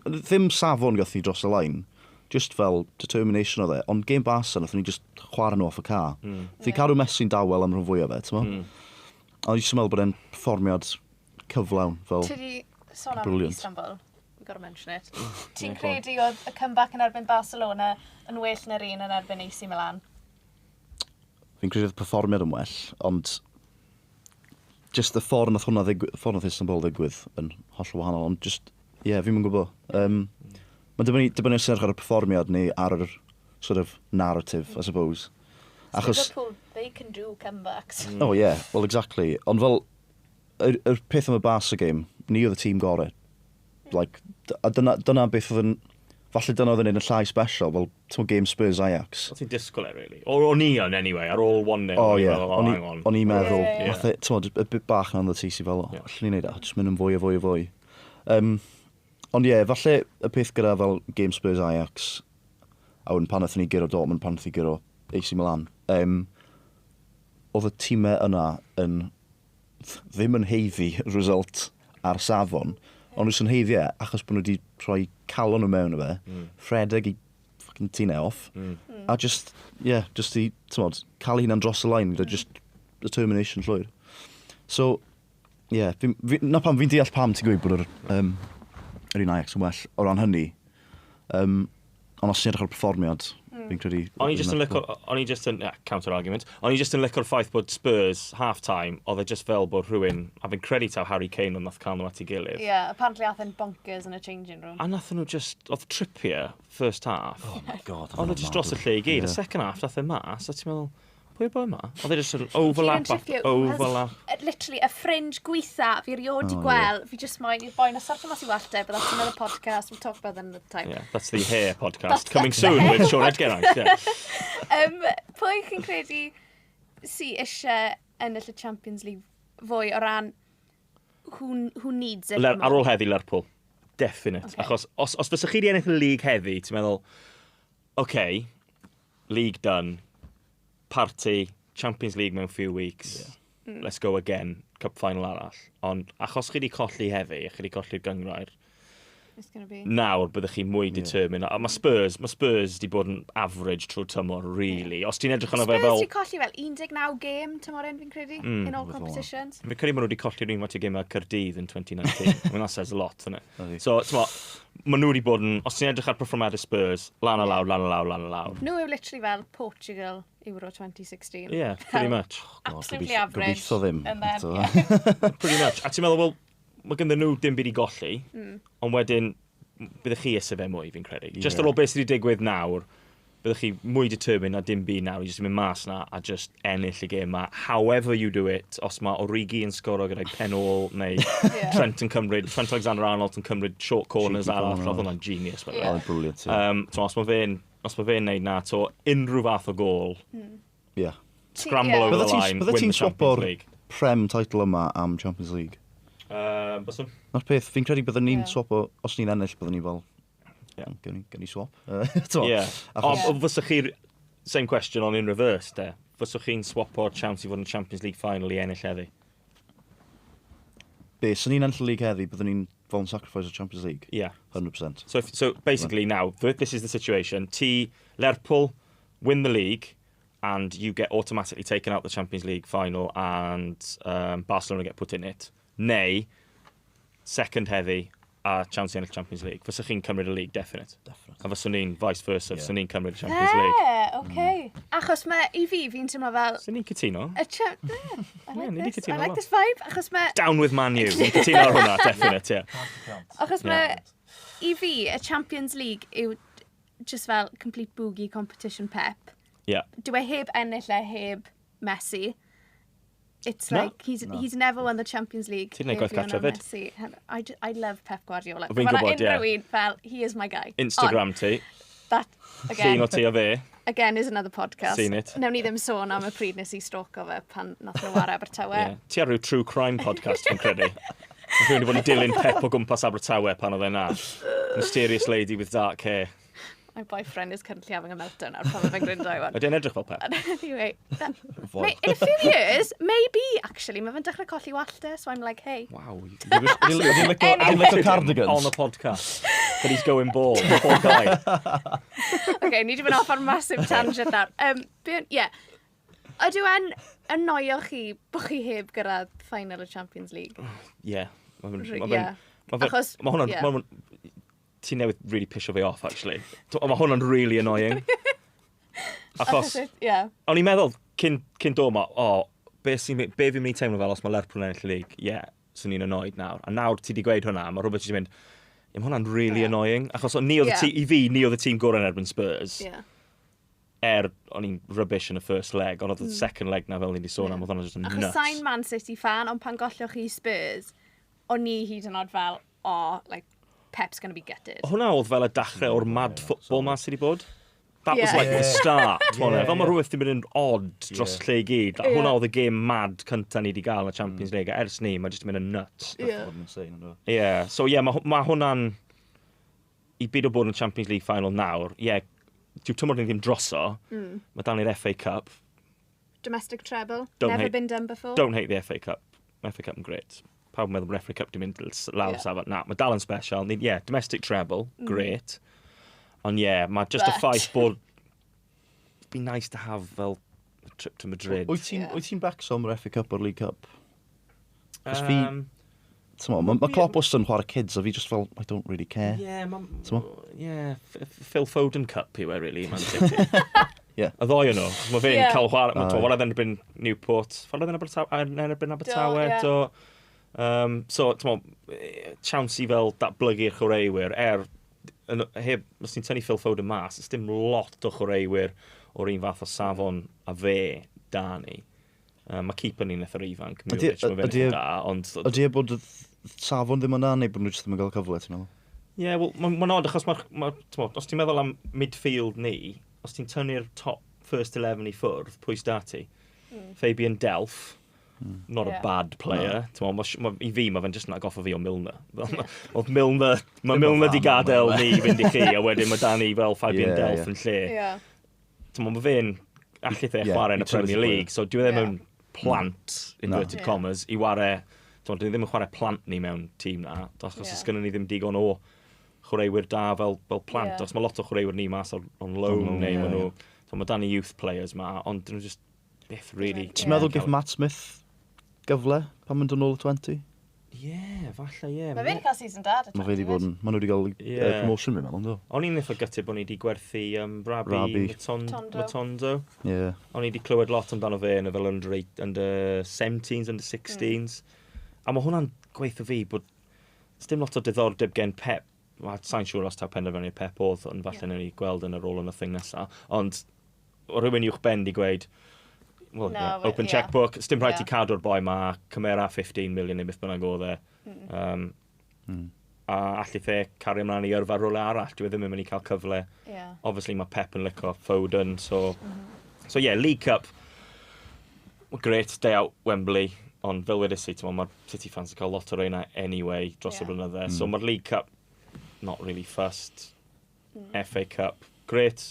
ddim safon gath ni dros y line, just fel determination oedd e, ond game Barca, nathon ni just chwarae nhw off y ca. Nath ni cadw Messi'n dawel am rhan fwyaf fe, ti'n meddwl? Ond jyst yn meddwl bod e'n perfformiad cyflawn, fel... Ti di sôn am Istanbul? We've got to mention it. Ti'n credu oedd y comeback yn erbyn Barcelona yn well na'r un yn erbyn AC Milan? Fi'n credu oedd y perfformiad yn well, ond just y ffordd nath hwnna ddigwydd, ffordd nath Istanbul ddigwydd yn hollol wahanol, ond just, ie, yeah, fi'n gwybod. Mae'n dibynnu os edrych ar y perfformiad neu ar yr sort of narrative, I suppose. Achos, Liverpool, they can do comebacks. Oh yeah, well exactly. Ond fel, yr peth am y Barca game, ni oedd y tîm gorau. Like, a dyna beth oedd yn... Falle dyna oedd yn un yn llai special, fel, ti'n game Spurs Ajax. O ti'n disgwyl e, really? O'n i yn, anyway, ar ôl 1-0. O, ie, o'n i'n meddwl, ti'n modd, y bit bach na ond y ti fel, o, allwn ni'n neud e, jyst mynd yn fwy a fwy a fwy. Ond ie, falle y peth gyda fel game Spurs Ajax, a wedyn pan nathon ni guro Dortmund, pan nathon ni guro AC Milan, oedd y tîmau yna yn ddim yn haeddu result ar safon, ond nhw sy'n haeddu e, achos bod nhw wedi rhoi calon nhw mewn o fe, rhedeg i fucking tînau off, a just, yeah, just i, ti'n modd, cael hunan dros y line, gyda just determination llwyr. So, yeah, na pam, fi'n deall pam ti'n gweud bod yr un Ajax yn well o ran hynny, ond os ti'n edrych ar perfformiad, fi'n credu... O'n i just yn licio, o'n i just yn, counter argument, o'n i just yn licio'r ffaith bod Spurs half-time, oedd e just fel bod rhywun, a fi'n credu taw Harry Kane ond nath cael nhw at ei gilydd. Yeah, apparently ath e'n bonkers in a changing room. A nath nhw just, oedd Trippier, first half. Oh my god. Oedd e just dros y lle i gyd. Yeah. Y second half, nath e mas, a ti'n meddwl, pwy yw'r boi yma? Oedd e just yn overlap, overlap. Literally, y fringe gweitha fi erioed i gweld, fi just moyn i'r boi na sorto mas i wallt e, but that's another podcast, we'll talk about that another time. Yeah, that's the hair podcast, coming soon with Sean Edgeraint. Yeah. Pwy chi'n credu sy eisiau ennill y Champions League fwy o ran who needs it? Ar ôl heddi, Lerpwl. Definite. Okay. Achos os fysech chi wedi ennill y league heddi, ti'n meddwl, okay, league done, party, Champions League mewn few weeks, yeah. Let's go again, cup final arall. Ond achos chi wedi colli heddi, chi wedi colli'r gynghrair, It's gonna be. Nawr byddwch chi mwy determined. A mae Spurs di bod yn average trwy tymor, really. Os ti'n edrych arno fe Spurs fel di colli fel 19 game tymor un, fi'n credu, in all Rhywbeth fel 'na. competitions. Fi'n credu maen nhw wedi colli'r un faint o gemau Caerdydd yn 2019. I mean, that says a lot, doesn't it? Ydi. So, t'mo, maen nhw wedi bod yn... Os ti'n edrych ar perfformiadau Spurs, lan a lawr, lan a lawr, lan a lawr. Nhw yw literally fel Portugal Euro 2016. Yeah, pretty much. God, Absolutely gobeithio- average. Gobeithio ddim. And then, Eto. yeah. Pretty much. A ti'n meddwl, wel, mae ganddyn nhw dim byd i golli, ond wedyn, byddech chi eisiau fe mwy, fi'n credu. Just Ie. ar ôl beth sydd wedi digwydd nawr, byddech chi mwy determined na dim byd nawr, i just mynd mas na a just ennill y gêm ma. However you do it, os mae Origi yn sgoro gyda'i pen ôl, neu Trent yn cymryd, Trent Alexander-Arnold yn cymryd short corners Cheeky arall, corner. oedd hwnna'n genius, by the way. Oedd yn brilliant, ie. So os mae fe'n neud na, to unrhyw fath o gôl, scramble over Bydde the ti'n line, bydde win ti'n the Champions swapo'r League. Prem title yma am Champions League? Byswn? Na'r peth, fi'n credu byddwn ni'n Ie. swapo, os ni'n ennill, byddwn ni fel, Ie. gawn ni swap. T'mo? Ie. Achos- Ond fyswch chi, same question on in reverse, de. Fyswch chi'n swapo'r chance i fod yn Champions League final i ennill heddi? Be, sy'n ni'n ennill y league heddi, byddwn ni'n fel yn sacrifice o Champions League? Yeah. 100%. So basically now, this is the situation. T, Lerpwl win the league, and you get automatically taken out the Champions League final, and Barcelona get put in it. Neu, second heddi, a chance i ennill Champions League. Fyswch chi'n cymryd y league, definite. Definite. A fyswn ni'n vice versa, Ie. fyswn ni'n cymryd y Champions League. Yeah, okay. Achos mae, i fi, fi'n teimlo fel... Fyswn ni'n cytuno. Yeah, I Yeah, like ni 'di this. cytuno I like lot. this vibe. Achos mae, Down with Man U. Ni'n cytuno ar hwnna, definite, yeah. achos mae, i fi, y Champions League yw just fel complete boogie competition Pep. Yeah. Dyw e heb ennill e heb Messi. It's No. like, he's, No. he's never won the Champions League. Ti'n neud heb gwaith cartre Lionel 'fyd. Messi. I love Pep Guardiola. Fi'n Ma' 'na gwybod, ie. unrhyw un fel, he is my guy. Instagram ti, Ond, that, llun again, o ti a fe. again is another podcast. Seen it. Newn ni ddim sôn am y pryd nes i stalko fe pan nath nhw ware Abertawe. Yeah. Ti ar ryw true crime podcast, fi'n credu. Mae rhywun wedi bod yn dilyn Pep o gwmpas Abertawe pan oedd e na. Mysterious lady with dark hair. My boyfriend is currently having a meltdown nawr pan mae fe'n gryndo i hwn. Ydy e'n edrych fel Pep? Anyway, that, Foel. in a few years, maybe, actually, mae fe'n dechrau colli wallt e, so I'm like, hey. Wow. Ydy'n licio cardigans? On a podcast. But he's going bald. Poor guy. Okay, ni wedi mynd off ar massive tangent nawr. Yeah. Ydyw e'n annoio chi bod chi heb gyrraedd final y Champions League? Yeah. Ma' fe'n- ma' fe'n- Yeah. ma' fe'n- Achos- Ma' hwnna'n... yeah. ma' hwnna'n- Ti newydd really pisio fi off, actually. Mae hwnna'n really annoying. Achos, Yeah. o'n i'n meddwl, cyn dod ma, o, oh, be fi'n mynd i teimlo fel os mae Lerpwl yn ennill y league? Yeah, swn i'n annoyed nawr. A nawr ti di gweud hwnna, mae rhywbeth ti wedi mynd, yeah, mae hwnna'n really annoying. Achos ni oedd y i fi, ni oedd y tîm gorau yn erbyn Spurs. Er, o'n i'n rubbish yn y first leg, ond oedd y second leg na fel ni wedi sôn am, oedd hwnna just yn Achos nuts. sa'n Man City fan, ond pan golloch chi Spurs, o'n i hyd yn oed fel, oh, like, Pep's gonna be gutted. Hwnna oedd fel y dechrau o'r mad football ma sydd wedi bod. That was like the start, yeah, Fel mae rhywbeth wedi mynd yn odd dros lle i gyd. Like, Hwnna oedd y game mad cynta ni wedi gael yn y Champions League. A ers ni, mae jyst yn mynd yn nuts. Yeah. Bod yn insane, ynddo? Yeah, so yeah, mae ma hwnna'n... I byd o bod yn Champions League final nawr, yeah, dyw tymor ni ddim droso, mae dan ni'r FA Cup. Domestic treble, Don't never hate- been done before. Don't hate the FA Cup. Mae FA Cup yn great. Pawb yn meddwl bod FA Cup di mynd lawr yeah. Safon. Na, mae dal yn special. Ni, yeah, domestic treble, great. Ond yeah, mae just y But- ffaith bod... Be nice to have fel a trip to Madrid. Wyt ti'n Yeah. wyt ti'n becso am yr FA Cup o'r League Cup? Cos fi, t'mo, mae ma Klopp wastad yn chwarae kids a fi just fel, I don't really care. Yeah, ma, T'mo? yeah, Phil Foden Cup yw e, really, Man City. Yeah. Y ddoi o'n nhw. Mae fe'n cael chwarae, Aye. mae chwarae yn erbyn Newport, chwarae yn Abertawe, yn erbyn Abertawe, Do, ie. do. So, t'mo, chance i fel datblygu'r chwaraewyr, yn, heb, os ti'n tynnu Phil Foden mas, ys dim lot o chwaraewyr o'r un fath o safon a fe da ni. Mae keeper ni'n eitha ifanc, Muric, mae fe'n ydi eitha da, ond... Ydy e bod y safon ddim yna, neu bod nhw jyst ddim yn cael cyfle, ti'n meddwl? Ie, yeah, wel, mae'n ma odd, achos ma, t'mo, os ti'n meddwl am midfield ni, os ti'n tynnu'r top first 11 i ffwrdd, pwy sy 'da ti? Fabian Delph, not a bad player. No. Ma, ma, i fi, mae fe'n just yn atgoffa fi o Milner. Fel, Oedd Milner, mae Ddim yn Milner di fan, gadael mae ni i fynd i chi, a wedyn mae Danny fel Fabian Delph yn lle. T'mo, mae fe'n allith e chwarae yn y utility Premier player. League, so dwi ddim yn plant, inverted commas, i ware, t'mo, dwi ddim yn chwarae plant ni mewn tîm na, achos yeah. Gynnon ni ddim digon o chwaraewyr da fel plant. Yeah. Os mae lot o chwaraewyr ni mas on loan, on neu yeah, maen nhw... Yeah. So, mae dan ni youth players ma, ond dyn nhw just byth really... Ti'n meddwl gyff Matt Smith gyfle pan mynd yn ôl y 20? Ie, yeah, falle, ie. Yeah. Mae fe wedi cael season da. Mae fe wedi bod yn... Mae nhw wedi cael promotion fi'n meddwl, ynddo? O'n i'n eitha gutted bod ni wedi gwerthu Rabi Matondo. Yeah. O'n i wedi clywed lot amdano fe yn y fel under 17s, under 16s. A mae hwnna'n gweithio fi bod dim lot o diddordeb gen Pep. Sa'n siŵr os taw penderfynu Pep oedd, ond falle yeah. Ni gweld yn yr ôl yn y thing nesaf. Ond o rhywun uwch ben di gweud, well, no, yeah, open yeah. checkbook, dim rhaid yeah. ti cadw'r boi ma, cymera 15 million neu beth bynnag oedd e. A allith e cario ymlaen i yrfa rhywle arall, dwi ddim yn mynd i cael cyfle. Yeah. Obviously mae Pep yn licio Foden, so... So yeah, League Cup, great day out Wembley, ond fel wedys i, mae'r City fans yn cael lot o reina anyway dros y blynydde. So mae'r League Cup, not really fussed. FA Cup, great,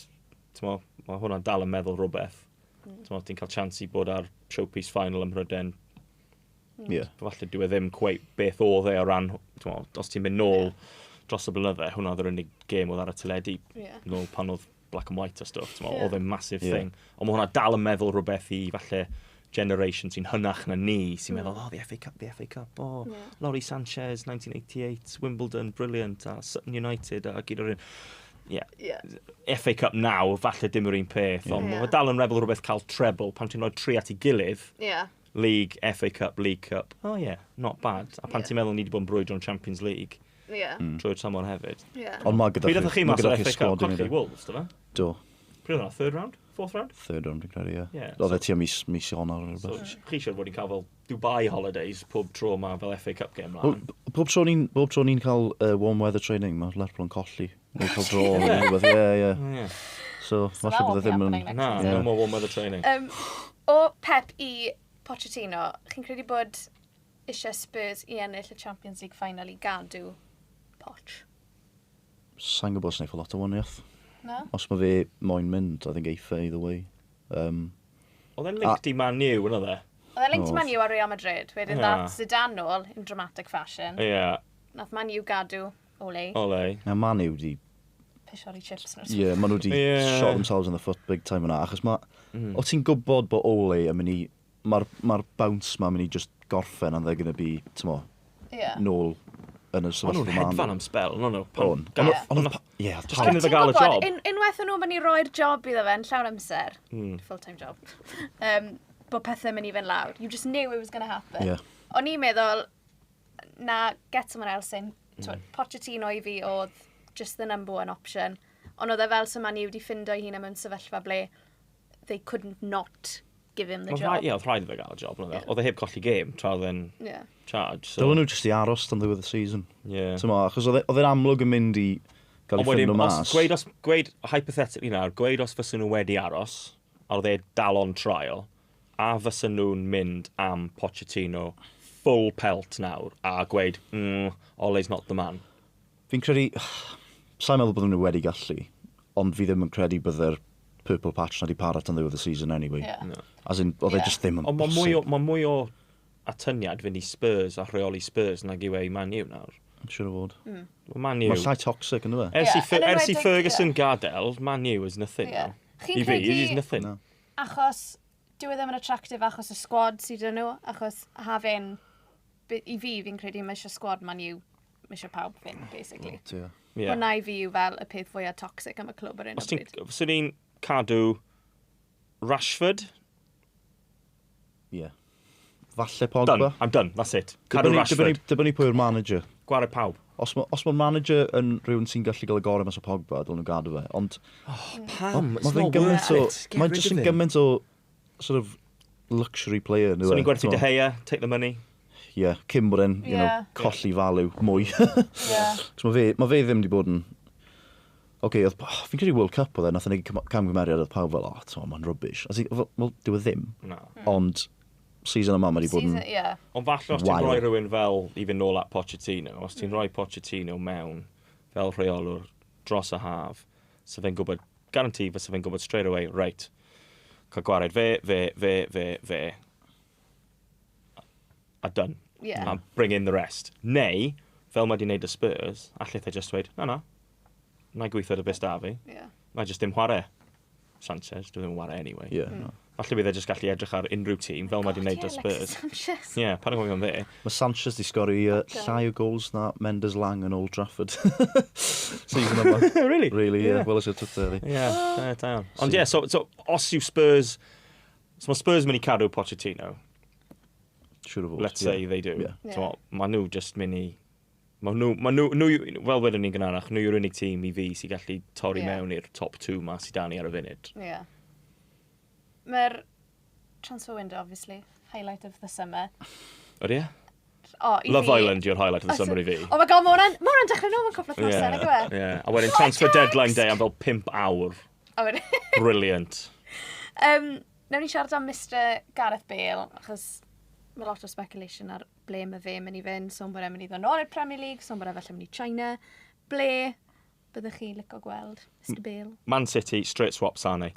mae hwnna'n dal yn meddwl rhywbeth. Ti'n cael chance i bod ar showpiece final ym Mhrydain. Yeah. Falle dyw e ddim cweit beth oedd e o ran, os ti'n mynd nôl dros y blynydde, hwnna oedd yr unig gêm oedd ar y teledu nôl pan oedd black and white a stuff. Oedd e'n massive thing. Ond mae hwnna dal yn meddwl rhywbeth i falle generation sy'n hynach na ni, sy'n meddwl, oh, the FA Cup, the FA Cup, oh, Laurie Sanchez, 1988, Wimbledon, brilliant, a Sutton United, a gyd o'r un. Yeah. FA Cup now, falle dim yr un peth, ond mae dal yn rebel rhywbeth cael treble pan ti'n rhoi tri at ei gilydd. Yeah. League, FA Cup, League Cup. Oh yeah, not bad. A pan ti'n meddwl ni wedi bod yn brwydro'n Champions League, trwy'r tymor hefyd. Yeah. Ond mae gyda chi, mae gyda chi squad i ni. Wolves, do fe? Do. Pryd oedd hwnna? Third round? Fourth round? Third round, dwi'n credu, ie. Oedd e tua mis Ionawr neu rhywbeth. So, chi siŵr bod ni'n cael fel Dubai holidays pob tro ma fel FA Cup game lan. Pob tro ni'n cael warm weather training, mae Lerpwl yn colli. Neu cael draw neu rhywbeth, ie. So, falle bod e ddim yn... Na, no more warm weather training. O Pep i Pochettino, chi'n credu bod eisiau Spurs i ennill y Champions League final i gadw Poch? Sa'n gwybod sy'n eitha lot o waniaeth. No? Os mae fe moyn mynd, I think eiff e either way. Oedd e'n linked i Man U, yn oedd e? Oedd e'n linked i Man U a Real Madrid. Wedyn ddath Zidane nôl in dramatic fashion. Yeah. Nath Man U gadw Ole. Ole. Na, Man U di... Pisiori chips. Yeah, man nhw di shot themselves in the foot big time yna. Achos ma... O ti'n gwybod bod Ole yn mynd i... Mae'r bounce ma'n mynd i just gorffen and they're gonna be, t'mo, nôl yn y sefyllfa. O'n nhw'n hedfan am spell, o'n nhw? O'n. Ie. Just cyn iddo gael y job. Unwaith o'n nhw'n mynd i roi'r job iddo fe yn llawn amser, full-time job, bod pethau'n mynd i fynd lawr. You just knew it was going to happen. Yeah. O'n i'n meddwl, na, get someone else in. Pochettino i fi oedd just the number one option. Ond oedd e fel sy'n Man U wedi ffindo ei hun mewn sefyllfa ble they couldn't not give him the job. Ie, oedd rhaid iddo gael y job. Oedd e heb colli game tra oedd e'n charge. So. Dylen nhw jyst i aros tan ddiwedd y season. Yeah. T'mo, achos oedd e'n amlwg yn mynd i gael ei ffindo mas. Gweud, hypothetically nawr, gweud os fysen nhw wedi aros, a oedd e dal on trial, a fysen nhw'n mynd am Pochettino full pelt nawr, a gweud, Ole's not the man. Fi'n credu, sa'n meddwl bod nhw wedi gallu, ond fi ddim yn credu bydde'r purple patch na di para tan ddiwedd y season anyway. Yeah. No. As in, oedd e just ddim yn bosib. Ond mae mwy o atyniad fynd i Spurs a rheoli Spurs nag yw e i Man U nawr. Siwr o fod. Man U. Mae llai toxic yn dwi? Ers i Ferguson gadael, Man U is nothing yeah. now. I fi, it is nothing. No. Achos, dyw e ddim yn attractive achos y squad sydd yn nhw, achos having, i fi, fi'n credu mae eisiau squad Man U, mae eisiau pawb fynd, basically. Yeah. Hwna i fi yw fel y peth fwyaf toxic am y clwb ar un o bryd. Os ni'n cadw Rashford? Yeah. Falle Pogba. Done. I'm done. That's it. Cadw Rashford. Dibynnu pwy yw'r manager. Gwared pawb. Os mae'r manager yn rhywun sy'n gallu gael y gorau mas o Pogba, dylen nhw gadw fe. Ond... Oh, pam? It's not worth it. Mae'n just yn gymaint o sort of luxury player. So ni'n gwerthu De Gea, take the money. Yeah, cyn bod e'n, you know, colli value mwy. Yeah. Mae fe ddim wedi bod yn... Oce, fi'n credu World Cup oedd e, nath e wneud camgymeriad oedd pawb fel, oh, mae'n rubbish. Wel, dyw e ddim. No. Ond season yma, mae wedi bod yn... Ond falle os ti'n rhoi rhywun fel, i fynd nôl at Pochettino, os ti'n rhoi Pochettino mewn fel rheolwr dros y haf, so fe'n gwybod, guarantee fysa fe'n gwybod straight away, right, cael gwared fe, a done. Yeah. A bring in the rest. Neu, fel mae di wneud y Spurs, allith e just dweud, na na, na i gweithio dy beth da fi. Yeah. Na i just ddim chwarae. Sanchez, dwi ddim yn chwarae anyway. Yeah, no. Falle bydd e just gallu edrych ar unrhyw tîm, fel mae di wneud y Spurs. Alexis Sanchez. Ie, yeah, pa'n gofio am fe. Mae Sanchez di sgori llai o goals na Mendes Lang yn Old Trafford. Season yma. Really? Really, yeah. Wel, ys Twitter, Ie, yeah, da iawn. Ond ie, yeah, so, os yw Spurs... So mae Spurs mynd i cadw Pochettino. Siŵr o fod. Let's say they do. Yeah. So, mae nhw just mynd i... Mae nhw, ma nhw, nhw, fel wedyn ni'n gynharach, nhw yw'r unig tîm i fi sy'n gallu torri Ie. mewn i'r top 2 ma sydd dan ni ar y funud. Yeah. Mae'r transfer window, obviously, highlight of the summer. Ydy e? O, i Love fi... Island yw'r highlight of the summer i fi. Oh my god, mae hwnna'n ma hwnna'n dechrau nôl mewn cwpl o wythnosau, nag yw e? Yeah. A wedyn transfer deadline day am fel 5 awr. A wedyn... Brilliant. Nawn ni siarad am Mr Gareth Bale, achos mae lot o speculation ar ble mae fe mynd i fynd, sôn bod e'n mynd i ddod nôl i'r Premier League, sôn bod e falle mynd i China. Ble byddwch chi'n licio gweld Mr Bale? Man City, straight swap Sane.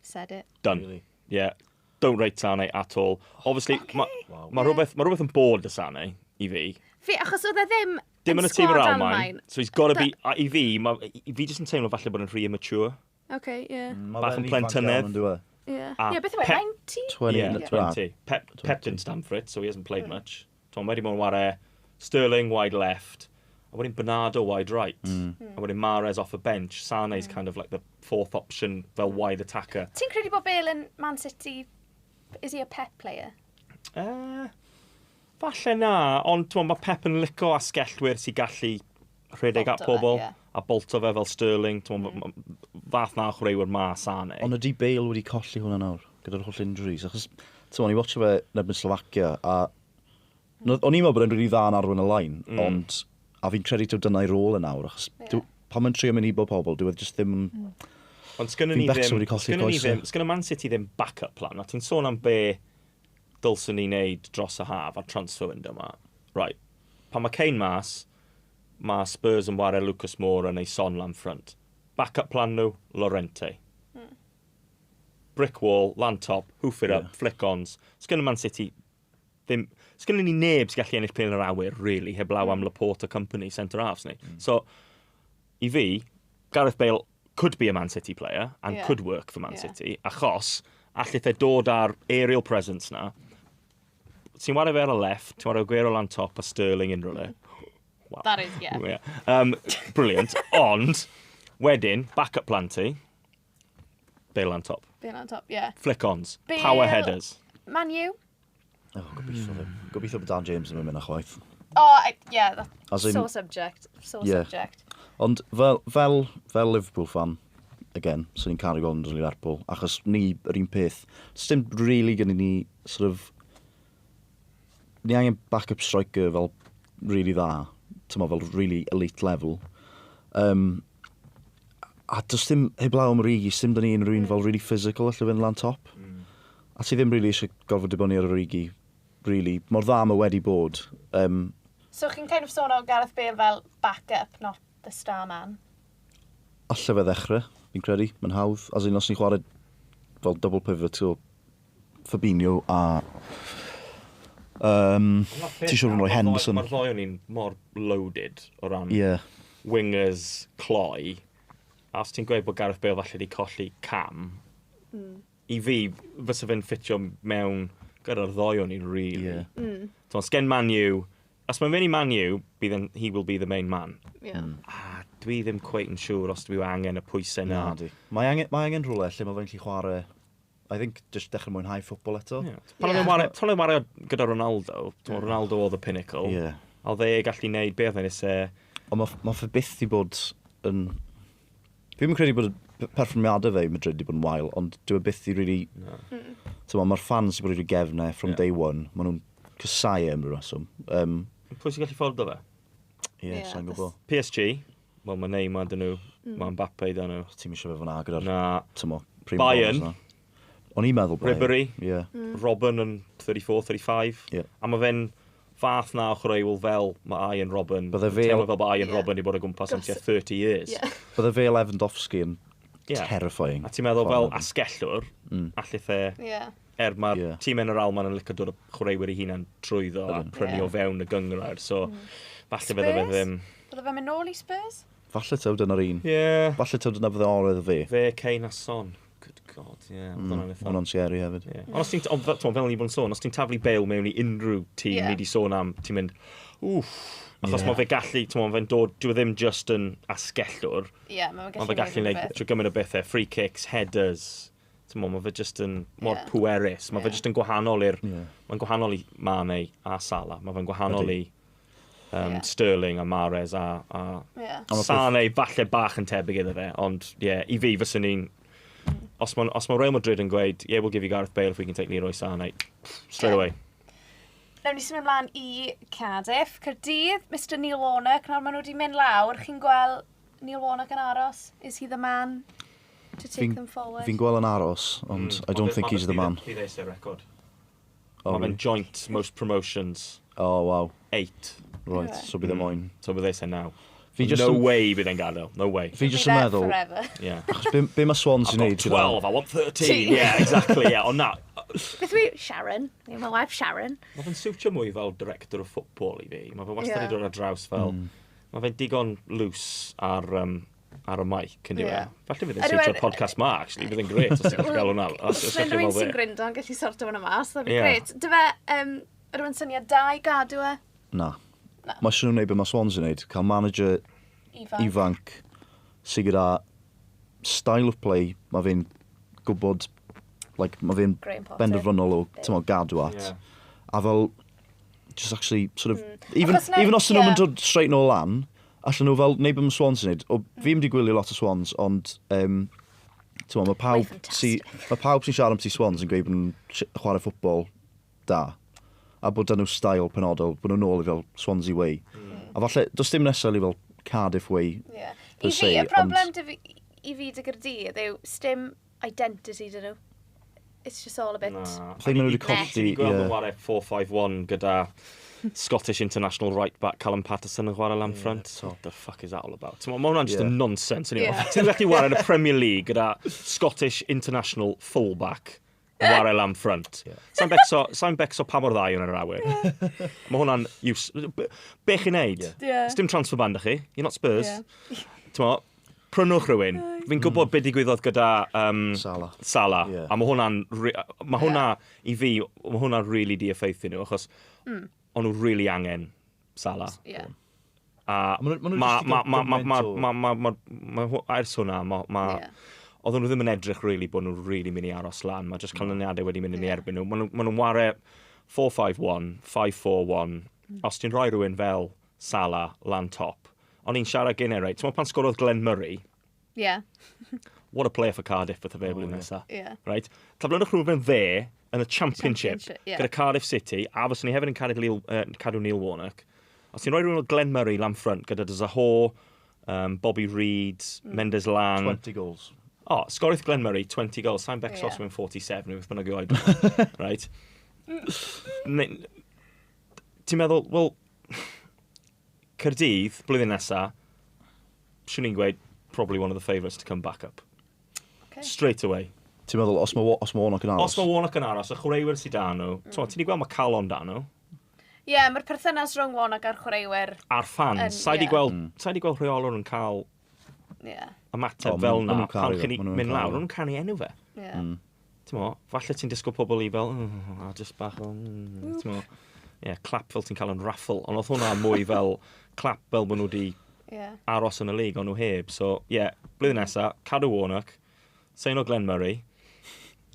Said it. Done. Really? Yeah. Don't rate Sane at all. Obviously, Okay. mae ma rhywbeth, ma rhywbeth yn bod y Sane i fi. Fi, achos oedd e ddim Dim yn y tîm yr sgwad Almain. So he's got to be... A i fi, ma, i fi jyst yn teimlo falle bod yn rhy immature. Okay, yeah. Ma Bach fe'n yn ifanc iawn, plentynedd. yn dyw e? Yeah. A yeah, beth yw e? Pep- 19? 20, Yeah, na, 20. Pep didn't stand for it, so he hasn't played much. Tom wedi bod yn ware Sterling wide left, a wedyn Bernardo wide right, a wedyn Mahrez off the bench. Sane's kind of like the fourth option fel wide attacker. Ti'n credu bod Bale yn Man City, is he a Pep player? Falle na, ond t'mo, mae Pep yn lico asgellwyr sy'n gallu rhedeg at Bolto fe, pobl ie. a bolto fe fel Sterling. T'mo, fath na o chwaraewyr ma Sane. Ond ydy Bale wedi colli hwnna nawr, gyda'r holl injuries, achos, ti'n o'n i watcho fe yn erbyn Slovakia, a o'n i'n meddwl bod e'n rili dda yn arwain y line, ond, a fi'n credu taw dyna'i rôl yn nawr, achos yeah. pan mae'n trio mynd i bod pobl, dyw e jyst ddim... Ond sgynnon Fi'n ni becso ddim, wedi colli'r sgynnon ni coesau. ddim, sgynnon Man City ddim backup plan. A ti'n sôn am be dylswn ni wneud dros y haf a'r transfer window ma. Right. Pan mae Kane mas, mae Spurs yn wario Lucas Moura neu Son lan front. Backup plan nhw, Lorente. Brick wall, lan top, hoof it up, Yeah. flick-ons. Sgynnon Man City ddim... Sgynnon ni neb sy'n gallu ennill pêl yn yr awyr, really, heblaw am Laporte Company, centre-halves ni. So, i fi, Gareth Bale could be a Man City player and Yeah. could work for Man Yeah. City, achos allith e dod ar aerial presence na. Ti'n wario fe ar y left, ti'n wario Aguero lan top a Sterling unrhyw le. Wow. That is, yeah. Yeah. Brilliant. Ond, wedyn, backup plan ti, Bale lan top. Bale on top, yeah. Flick-ons, Bale- power headers. Man U? Oh, gobeithio ddim. Gobeithio bod Dan James ddim yn mynd na chwaith. Oh, I, yeah, that's As in- sore subject. Sore Yeah. subject. Ond fel, fel, fel Liverpool fan, again, swn i'n caru gweld yn Liverpool, achos ni, yr un peth, does dim really gynnu ni, sort of, ni angen backup striker fel really dda, tyma, fel really elite level. A does dim, heblaw am Origi, does dim dyn ni unrhyw un fel really physical allu fynd lan top. A ti ddim really eisiau gorfod dibynnu ar Origi, really. Mor dda mae wedi bod. So chi'n kind of sôn o Gareth Bale fel backup, not the star man. Alle fe ddechrau, fi'n credu, mae'n hawdd. As in, os ni'n chwarae fel double pivot o Fabinho a... Ti siŵr yn rhoi Henderson. Mae'r ddoi o'n ni'n mor loaded o ran Ie, yeah. wingers cloi. A os ti'n gweud bod Gareth Bale falle wedi colli cam, i fi, fysa fe'n ffitio mewn gyda'r ddoi o'n i'n really. Ie. So, sgen Man U, os mae'n mynd i Man U, bydd yn, he will be the main man. Yeah. A dwi ddim cweit yn siŵr os dwi angen y pwysau na. Na, di. Mae angen, mae angen rhywle lle mae fe'n gallu chwarae... I think just dechrau mwynhau ffwbol eto. Yeah. Pan oedd e'n Ie. ware- pan oedd e'n wario gyda Ronaldo, yeah. Ronaldo oedd y pinnacle. Ie. A oedd e gallu neud be oedd e'n eisiau. Ond mae ma fe byth i bod yn... Fi ddim yn credu bod y perfformiadau fe i Madrid wedi bod yn wael, ond dyw e byth i really... No. T'mo, mae'r fans wedi bod wedi gefnau from Ie. day one. Maen nhw'n cysau e am ryw reswm. Pwy sy'n gallu ffordd o fe? Ie, Ie, sa'n that's- gwybod. PSG, wel mae Neymar dyn nhw, mae Mbappe dyn nhw. Ti'n eisiau fe fyna gyda'r Na, tymo, prima Bayern. donnas 'na. O'n i'n meddwl Bayern. Ribery. Ie. Robben yn 34, 35. Ie. A mae fe'n fath na o chwaraewyr fel mae Ian Robben. Bydde fe- Teimlo fel bod Ian Ie. Robben wedi bod o gwmpas am Dros- tua 30 years. Yeah. Bydde fe Lewandowski yn Ie. terrifying. A ti'n meddwl fel Chwarae. asgellwr, allith e Yeah. Er mae'r tîm yn yr Almaen yn licio dod o chwaraewyr ei hunan trwyddo a prynu o fewn y gynghrair. So, falle bydde fe ddim. Bydde fe'n mynd nôl i Spurs? Falle taw dyna'r un. Yeah. Falle taw dyna fydde orau iddo fe. Fe, Kane a Son. Good God, ie. Yeah. Mm, hwnna'n scary hefyd. Yeah. Ond os ti'n, ond, fel ni bod yn sôn, os ti'n taflu Bale mewn i unrhyw tîm ni wedi sôn am, ti'n mynd, wff, achos mae fe gallu, ti'n meddwl, fe'n dod, dyw e ddim just yn asgellwr. Ie, yeah, mae fe'n gallu gwneud trwy gymaint o bethau, free kicks, headers, ti'n meddwl, mae fe just yn mor pwerus, mae fe just yn gwahanol i'r, mae'n gwahanol i Mane a Salah, mae fe'n gwahanol i Sterling a Mahrez a Sane falle bach yn tebyg iddo fe, ond yeah, i fi fyswn i'n, os ma Real Madrid yn gweud, "Yeah, we'll give you Gareth Bale if we can take Leroy Sane," straight away. Nawn ni symud ymlaen i Cardiff. Caerdydd, Mr Neil Warnock, nawr maen nhw wedi mynd lawr. Chi'n gweld Neil Warnock yn aros? Is he the man to take them forward? Fi'n gweld yn aros, ond I don't think he's the man. Bydd eisiau record. Oh, Mae fe'n really? joint most promotions. Oh, wow. 8. Right, so bydd e moyn. So bydd eisiau naw. Fi just No yn- way bydd e'n gadael. No way. Fi Be just yn there meddwl, forever. Achos be mae Swans I've yn got neud gyda 12, I want 13. Yeah, exactly. Yeah, ond na. Beth yw Sharon? My wife Sharon. Mae fe'n siwtio mwy fel director of football i fi. Mae fe wastad wedi dod ar draws fel. Mae fe'n digon loose ar y mic, yn diwe. Ie. Falle fydd yn Ydw siwtio'r podcast ma, actually. Bydd yn grêt os ti'n gallu gael hwnna. Os Mae gallu rhywun fel sy'n fe. gryndo yn gallu sorto hwnna mas. That'd be great. Dy fe, ydw yn syniad da i gadw e? Na. Na. Mae eisiau nhw'n neud be mae Swans yn neud, cael manager Ifanc. ifanc sydd gyda style of play, mae fe'n gwybod, like, mae fe'n Graham Potter. benderfynol o, ti'n meddwl, gadw at. A fel, just actually, sort of, even, Achos even os ydyn nhw'n ie. dod straight nôl lan, allan nhw fel, neud be mae Swans yn neud. O, fi ddim wedi gwylio lot o Swans, ond, ti'n meddwl, mae pawb, Mae'n sy, mae pawb sy'n siarad am ti Swans yn gweud bod nhw'n chwarae ffwtbol da. A bod 'da nhw style penodol, bod nhw'n nôl i fel Swansea Way. A falle, does dim necessarily fel Cardiff Way per I fi, se, y broblem ond i fi dy Gaerdydd yw sdim identity dyn nhw. It's just all a bit. Na. I think maen nhw wedi colli, Ti wedi gweld ie. yn chwarae 4-5-1 gyda Scottish international right back Callum Patterson yn chwarae lan front. What the fuck is that all about? Mae hwnna'n just a nonsense. Anyway. Ti'n gallu chwarae yn y Premier League gyda Scottish international fullback yn chwarae lan front. Sa'n becso pa mor dda yw yn yr awyr. Mae hwnna'n use. Be chi'n neud? Dim transfer ban da chi. You're not Spurs. Ti'n mo, prynwch rhywun. Fi'n gwybod beth digwyddodd gyda Salah. Salah. Ie. A mae hwnna'n, mae hwnna, i fi, mae hwnna'n really di effeithio nhw, achos o'n nhw really angen Salah. A Ma' nhw jyst 'di gael gymaint ers hwnna, oedden nhw ddim yn edrych really bod nhw'n really mynd i aros lan. Mae just canlyniadau wedi mynd yn ei erbyn nhw. Ma nhw'n ware 4-5-1, 5-4-1. Os ti'n rhoi rhywun fel Salah lan top, o'n i'n siarad gynnau, reit? Ti'n meddwl pan sgorodd Glenn Murray, what a player for Cardiff fath o fe blwyddyn nesaf. Right? Taflynwch rhywun fe yn y Championship, Championship, ie. gyda Cardiff City, a fyswn ni hefyd yn cadw Neil Warnock. Os ti'n rhoi rhywun fel Glenn Murray lan front gyda Zohore, Bobby Reid, Mendez-Laing. 20 goals. O, oh, sgorith Glenn Murray, 20 goals. Sa'n becso os mae'n 47, neu beth bynnag yw oed. Right? Ti'n meddwl, wel, Caerdydd, blwyddyn nesa, swn i'n gweud, probably one of the favourites to come back up. Okay. Straight away. Ti'n meddwl, os mae Warnock yn aros? Os mae Warnock yn aros, y chwaraewyr sydd da nhw, mm. Ti wedi gweld mae calon da nhw, Ie, yeah, mae'r perthynas rhwng Warnock a'r chwaraewyr. A'r fans. Sa i 'di gweld, sa i 'di gweld rheolwr yn cael ymateb O, fel ma' na nhw'n pan caru chi'n fe, ma' nhw'n mynd caru lawr. fe. Maen nhw'n canu enw fe. Ti'n mo, falle ti'n disgwyl pobl i fel, a just bach o, ti'n mo, yeah, clap fel ti'n cael yn raffle. Ond oedd hwnna mwy fel clap fel bod nhw wedi aros yn y league, ond nhw heb. So, yeah, blwyddyn nesa, cadw Warnock, seino Glenn Murray.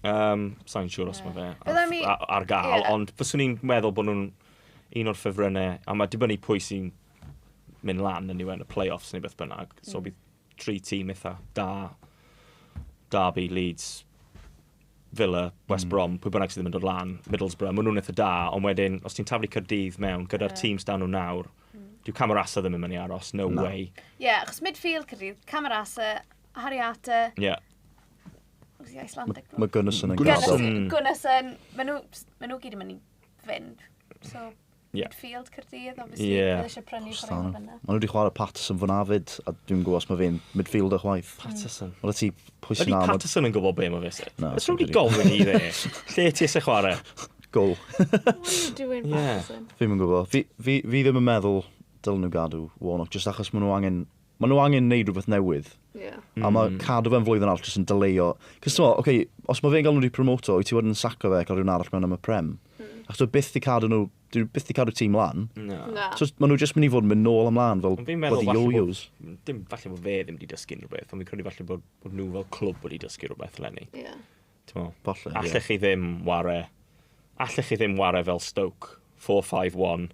Sa'n siŵr os mae fe Bydda mi- ar gael, ond fyswn i'n meddwl bod nhw'n un o'r ffefrynnau, a mae dibynnu pwy sy'n mynd lan yn yn y play-offs neu beth bynnag. So bydd tri tîm eitha da, Derby, Leeds, Villa, West Brom, pwy bynnag sydd ddim yn dod lan, Middlesbrough, maen nhw'n eitha da, ond wedyn, os ti'n taflu Caerdydd mewn gyda'r teams dan nhw nawr, dyw Camarasa ddim yn mynd i aros, no Na. way. Ie, yeah, achos midfield Caerdydd, Camarasa, Harry Arter, Yeah. who's the Icelandic Mae Gunnarsson yn Gunnarsson. gadael. Gunnarsson, maen nhw gyd yn mynd i fynd. So, Midfield Caerdydd, obviously. Yeah. Bydd eisiau prynu chwaraewyr fyna. Maen nhw wedi chwarae Patterson fyna fyd, a dwi'n gwybod os mae fe'n midfielder chwaith. Patterson. Mae ti pwy sy'n Ydy Patterson yn gwybod be mae fe sydd? Na. Ys nhw wedi gofyn i fe? Lle ti eisiau chwarae? Go. What are you doing, Patterson? Fi'n yn gwybod. Fi ddim yn meddwl dylen nhw gadw Warnock, just achos maen nhw angen maen nhw angen neud rhywbeth newydd. Yeah. A mae cadw fe'n flwyddyn arall jyst yn delayo. Cos ti'n okay, os mae fe'n gael nhw wedi promoto, wyt ti wedyn yn saco fe a cael rhywun arall mewn am y Prem. Achos dwi byth di cadw nhw, dwi byth di cadw tîm lan. No. Na. So maen nhw jyst mynd i fod yn mynd nôl ymlaen fel Ond fi'n meddwl bloody falle yo-yos. Dim falle bod fe ddim wedi dysgu unrhyw beth, ond fi'n credu falle bod nhw fel clwb wedi dysgu rhywbeth eleni. Yeah. T'mo? Falle, ie. Allech chi ddim ware, allech chi ddim ware fel Stoke, 4-5-1,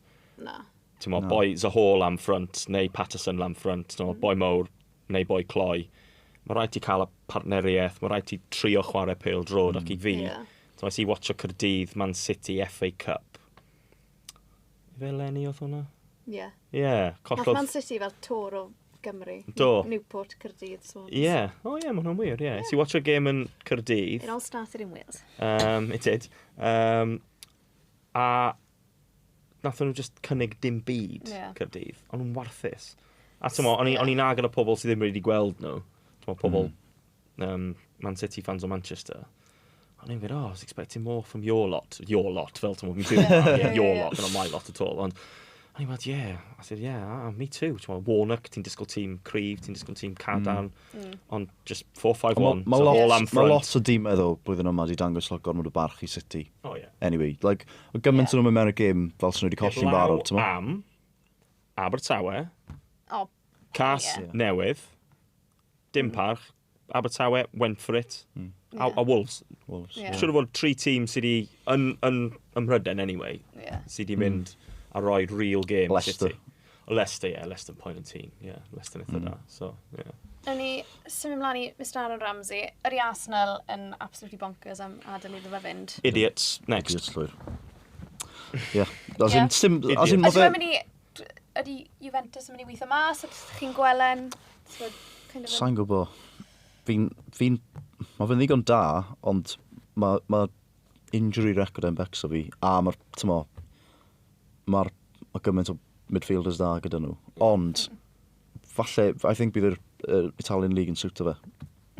Na. T'mo, boi Zahor lan front, neu Patterson lan front, t'mo, boi mowr, neu boi cloi. Mae rhaid ti cael y partneriaeth, mae rhaid ti trio chwarae pêl drod ac i fi. Yeah. So, es i watcho Caerdydd, Man City, FA Cup. Fe Lenny oedd hwnna? Yeah. Ie, yeah, Nath collodd... Man City fel tor o Gymru. Do. Newport, Caerdydd, Swans. Ie, yeah. O ie, yeah, mae hwnna'n wir, ie. Yeah. Es i watcho game yn Caerdydd. It all started in Wales. It did. A nath nhw just cynnig dim byd Ie. Caerdydd. O'n nhw'n warthus. A t'mo, o'n i'n agor y pobl sydd ddim wedi gweld nhw. T'mo, pobl Man City fans o Manchester. O'n i'n gweud, oh, I was expecting more from your lot. Your lot, fel t'mo, fi'n byw yma, yeah, your lot, not my lot at all. Ond o'n i'n gweud, yeah. I said, yeah, me too. T'mo, Warnock, ti'n disgwyl tîm cryf, ti'n disgwyl tîm cadarn. Ond just 4-5-1, Mae so lot, all am ma front. lot o dîmau ddo blwyddyn yma wedi dangos lot gormod o barch i City. Oh, yeah. Anyway, like, o gymaint yeah. nhw'n mynd mewn y gêm fel sy'n nhw wedi colli'n barod, ti'n mo? am Abertawe, Oh, Cas Ie. newydd, dim parch, Abertawe went for it, a Wolves. Wolves. Ie. Siwr o fod tri tîm sydd wedi, yn ym Mhrydain anyway, yeah. sydd wedi mynd a roi real game i Leicester. City. O Leicester, ie, yeah, Leicester point and team, ie, yeah, Leicester eitha da, so, ie. Yeah. Nawn ni symud ymlaen i Mr Aaron Ramsey. Ydy Arsenal yn absolutely bonkers am adael iddo fe fynd. Idiots, next. Idiots llwyr. Ie. As in, Ie. sim, as in, ma Ydy fe... fe'n mynd i... Ydy Juventus yn mynd i weithio mas? Ydych chi'n gwelen? Kind of Sa'n gwybod. Fi'n... Mae fe'n ddigon da, ond mae ma injury record e'n becso fi. A mae'r, ti'n mo, mae'r ma gymaint o midfielders da gyda nhw. Ond, falle, I think bydd yr Italian League yn suito fe.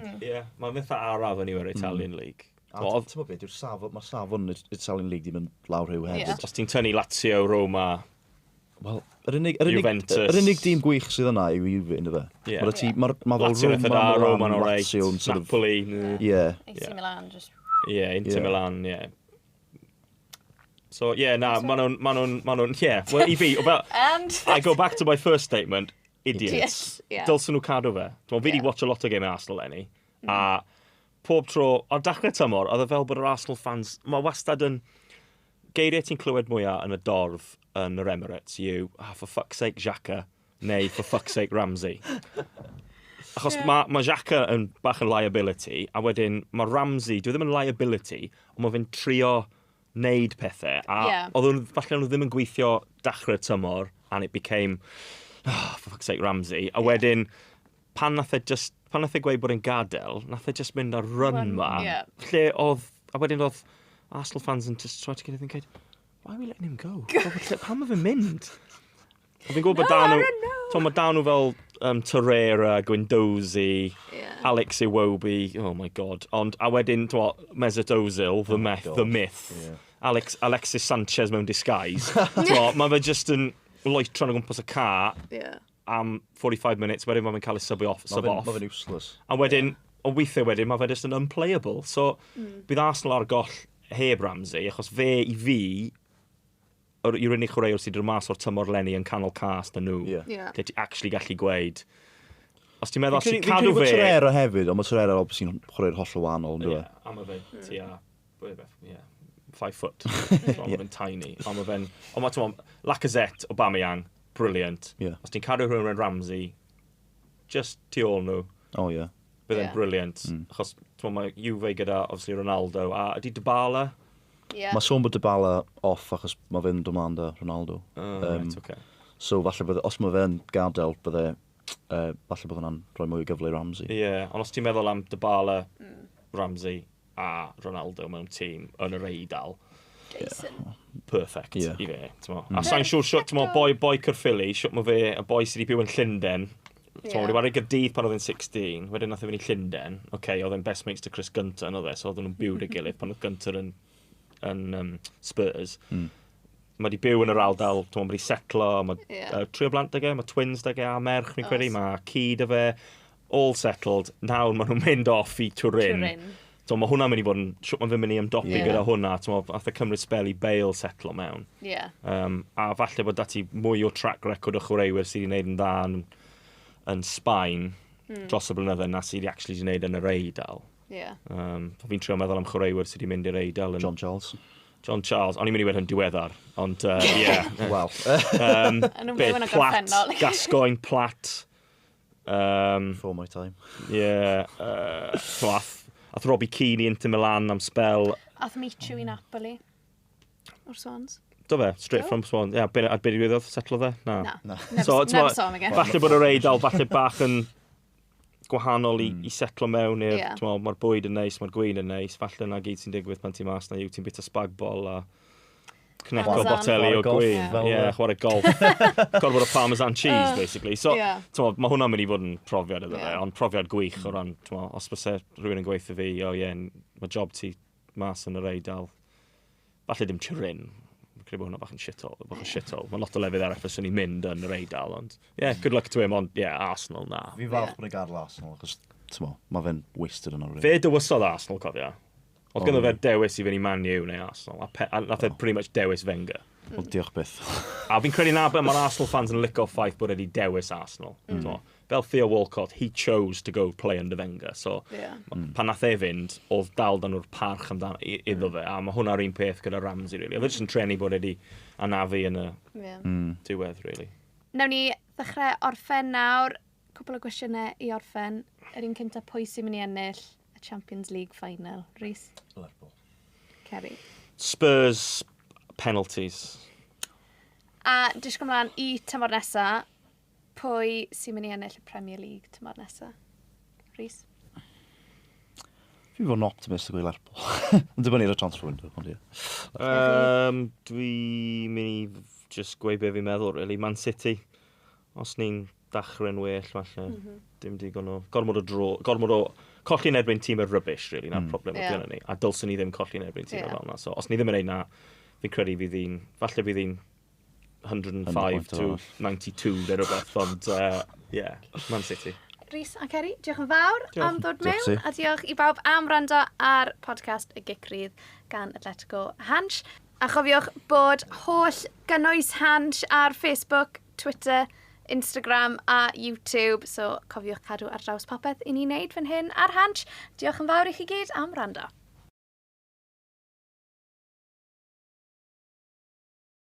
Ie, yeah, mae'n fytha araf yn yw'r Italian League. A ti'n mo beth, yw'r safon, mae safon yr Italian League di mynd lawr rhyw hefyd. Ie. Os ti'n tynnu Lazio, Roma, Wel, yr unig, yr unig, Juventus. yr unig dîm gwych sydd yna yw Juve, ynddo fe? Ie. Mae'r tîm, mae'r ma fel Lazio Roma, eitha da, Roma'n Milan, alright, Lazio yn sort of... Napoli, Ie. AC Milan, just... yeah, Inter Ie. Milan, yeah. So, yeah, na, ma nhw'n, ma nhw'n, ma nhw'n, yeah. Well, i fi, well, And... I go back to my first statement, idiots. Yes, yeah. Dylsyn nhw cadw fe. Dwi'n fi di Yeah. watch a lot o game Arsenal eleni. A pob tro, ar dechrau tymor, oedd e fel bod yr Arsenal fans, mae wastad yn, geiriau ti'n clywed mwyaf yn y dorf yn yr Emirates yw, ah, for fuck's sake, Xhaka, neu for fuck's sake, Ramsey. Achos Ie. yeah. mae ma Xhaka yn bach yn liability, a wedyn mae Ramsey, dwi ddim yn liability, ond mae fe'n trio neud pethau, a Ie. oedd nhw, falle nhw ddim yn gweithio dechrau'r tymor, and it became, oh, for fuck's sake, Ramsey. A wedyn, pan nath e just, pan nath e gweud bod e'n gadael, nath e just mynd ar run Run, ma, ie. lle oedd, a wedyn oedd Arsenal fans yn just try to get think, why are we letting him go? Pam mae fe'n mynd? A fi'n gwybod bod No, dan nhw, Aaron, no. so mae dan nhw fel Torreira, Guendouzi, Yeah. Alex Iwobi, oh my god. Ond, a wedyn, t'mo, Mesut Ozil, the, Oh my meth, God. the myth. Ie. Alexis Sanchez mewn disguise. T'mo, mae fe just yn loitron o gwmpas y car Yeah. am 45 minutes, wedyn mae'n cael ei sub off. Ma Sub fe'n off. ma fe'n useless. A wedyn, o weithiau wedyn, mae fe just yn unplayable. So, bydd Arsenal ar goll heb Ramsey, achos fe i fi, yw'r unig chwaraewr sydd wedi dod mas o'r tymor leni yn canol cast na nhw. Ie. Yeah. Lle ti actually gallu gweud. Os ti'n meddwl, os Fi'n ti'n credu cadw bod fe... Torreira hefyd, ond mae Torreira obviously yn chwarae'r holl wahanol, ynddo Ie, fe? a mae fe tua, beth, ie, 5 foot. So, mae fe'n tiny. Ond mae fe'n... Ond mae, ti'n Lacazette, Aubameyang, brilliant. Ie. Os ti'n cadw rhywun yn Ramsey, just tu ôl nhw, O, ie. bydd e'n Ie. brilliant. Achos, ti'n mae Juve gyda, obviously, Ronaldo, a ydy Dybala? Yeah. Mae sôn bod Dybala off achos mae fe'n dod mlaen da Ronaldo. Oh, right, okay. So falle bydde, os mae fe'n gadael, bydde, falle bydd hwnna'n rhoi mwy o gyfle i Ramsey. Ie, yeah, ond os ti'n meddwl am Dybala, Ramsey a Ronaldo mewn tîm yn yr Eidal, Jason. Perfect i fe. A sa'n siŵr siwt, ti'n boi, boi Caerffili, siwt mae fe, y boi sydd wedi byw yn Llundain, yeah. Wedi wario Gaerdydd pan oedd e'n 16, wedyn nath e fynd i Llundain. Oce, okay, oedd e'n best mates to Chris Gunter, yn oedd e, so oedden nhw'n byw dy gilydd pan oedd Gunter yn Spurs. Mae wedi byw yn yr ardal, mae wedi setlo, mae tri o blant 'da e, mae twins 'da e a merch, fi'n credu, mae ci 'da fe, all settled. Nawr maen nhw'n mynd off i Turin. Turin. So, mae hwnna'n mynd i fod yn, siwt mae'n mynd i ymdopi gyda hwnna, nath e cymryd spel i Bale setlo mewn. A falle bod dati mwy o track record o chwaraewyr sydd wedi gwneud yn dda yn Sbaen dros y blynyddoedd na sydd wedi actually wedi gwneud yn yr Eidal. Fi'n trio meddwl am chwaraewyr sydd wedi mynd i'r Eidal. Yn... John Charles. John Charles, o'n i'n mynd i wedi yn diweddar, ond yeah. Wel. Yn y Platt. Gascoigne, Platt. Before my time. Yeah. Ath Robbie Keane i Inter Milan am spel. Ath Michu i Napoli. O'r Swans. Do fe, straight from Swans. Yeah, a be digwyddodd, setlo fe? Na. Na. Na. Never, so, never saw him again. Falle bod yr Eidal, falle bach yn gwahanol i setlo mewn i'r, yeah. Mae'r bwyd yn neis, mae'r gwin yn neis, falle na gyd sy'n digwydd pan ti'n mas na yw ti'n bita spag bol a cneco boteli o gwin. Yeah, chwarae golf. Gorfod o parmesan cheese, basically. So, mae hwnna'n mynd i fod yn profiad iddo fe, ond profiad gwych o ran, os byse rhywun yn gweithio fi, o ie, mae job ti mas yn yr Eidal, falle dim Turin, fi'n credu bod hwnna bach yn shithole, bach yn shithole. Mae lot o lefydd arall fyswn i'n mynd yn yr Eidal, ond yeah, good luck to him, ond yeah, Arsenal, na. Fi'n falch bod e'n gadael Arsenal, achos mae fe'n wasted yno. Really. Fe dewisodd Arsenal, cofio. Oedd gynno fe dewis i fynd i Man U neu Arsenal, a nath e pretty much dewis Wenger. Wel, diolch byth. A fi'n credu na mae'r Arsenal fans yn licio ffaith bod wedi dewis Arsenal. Fel Theo Walcott, he chose to go play under Wenger. So, pan nath e fynd, oedd dal dan nhw'r parch amdano iddo fe. A mae hwnna'r un peth gyda Ramsey, really. Oedd e jyst yn trenu bod wedi anafu yn y diwedd, really. Nawn ni ddechrau orffen nawr. Cwpl o gwestiynau i orffen. Yr un cyntaf, pwy sy'n mynd i ennill y Champions League final? Rhys? Lerpwl. Kerry? Spurs penalties. A disgwyl ymlaen i tymor nesa, pwy sy'n mynd i ennill y Premier League tymor nesa? Rhys? Fi'n fod yn optimist o gweud Lerpwl. Yn dibynnu ar y transfer window, ond ie. Dwi'n mynd i just gweud be fi'n meddwl, really. Man City. Os ni'n dechrau'n well, falle. Dim digon o... Gormod o dro... Gormod o... Colli'n erbyn tîm y rubbish, really, na'r problem mm. ni. A dylswn ni ddim colli'n erbyn tîm fel 'na. So, os ni ddim yn neud na, fi'n credu fydd hi'n... Falle fydd hi'n 105 to 92 neu rhywbeth, ond yeah, Man City. Rhys a Kerry, diolch yn fawr Diolch. Am ddod Diolch mewn. ti. A diolch i bawb am wrando ar podcast y Gic Rydd gan Atletico Hansh. A chofiwch bod holl gynnwys Hansh ar Facebook, Twitter, Instagram a YouTube. So cofiwch cadw ar draws popeth i ni'n neud fan hyn ar Hansh. Diolch yn fawr i chi gyd am wrando.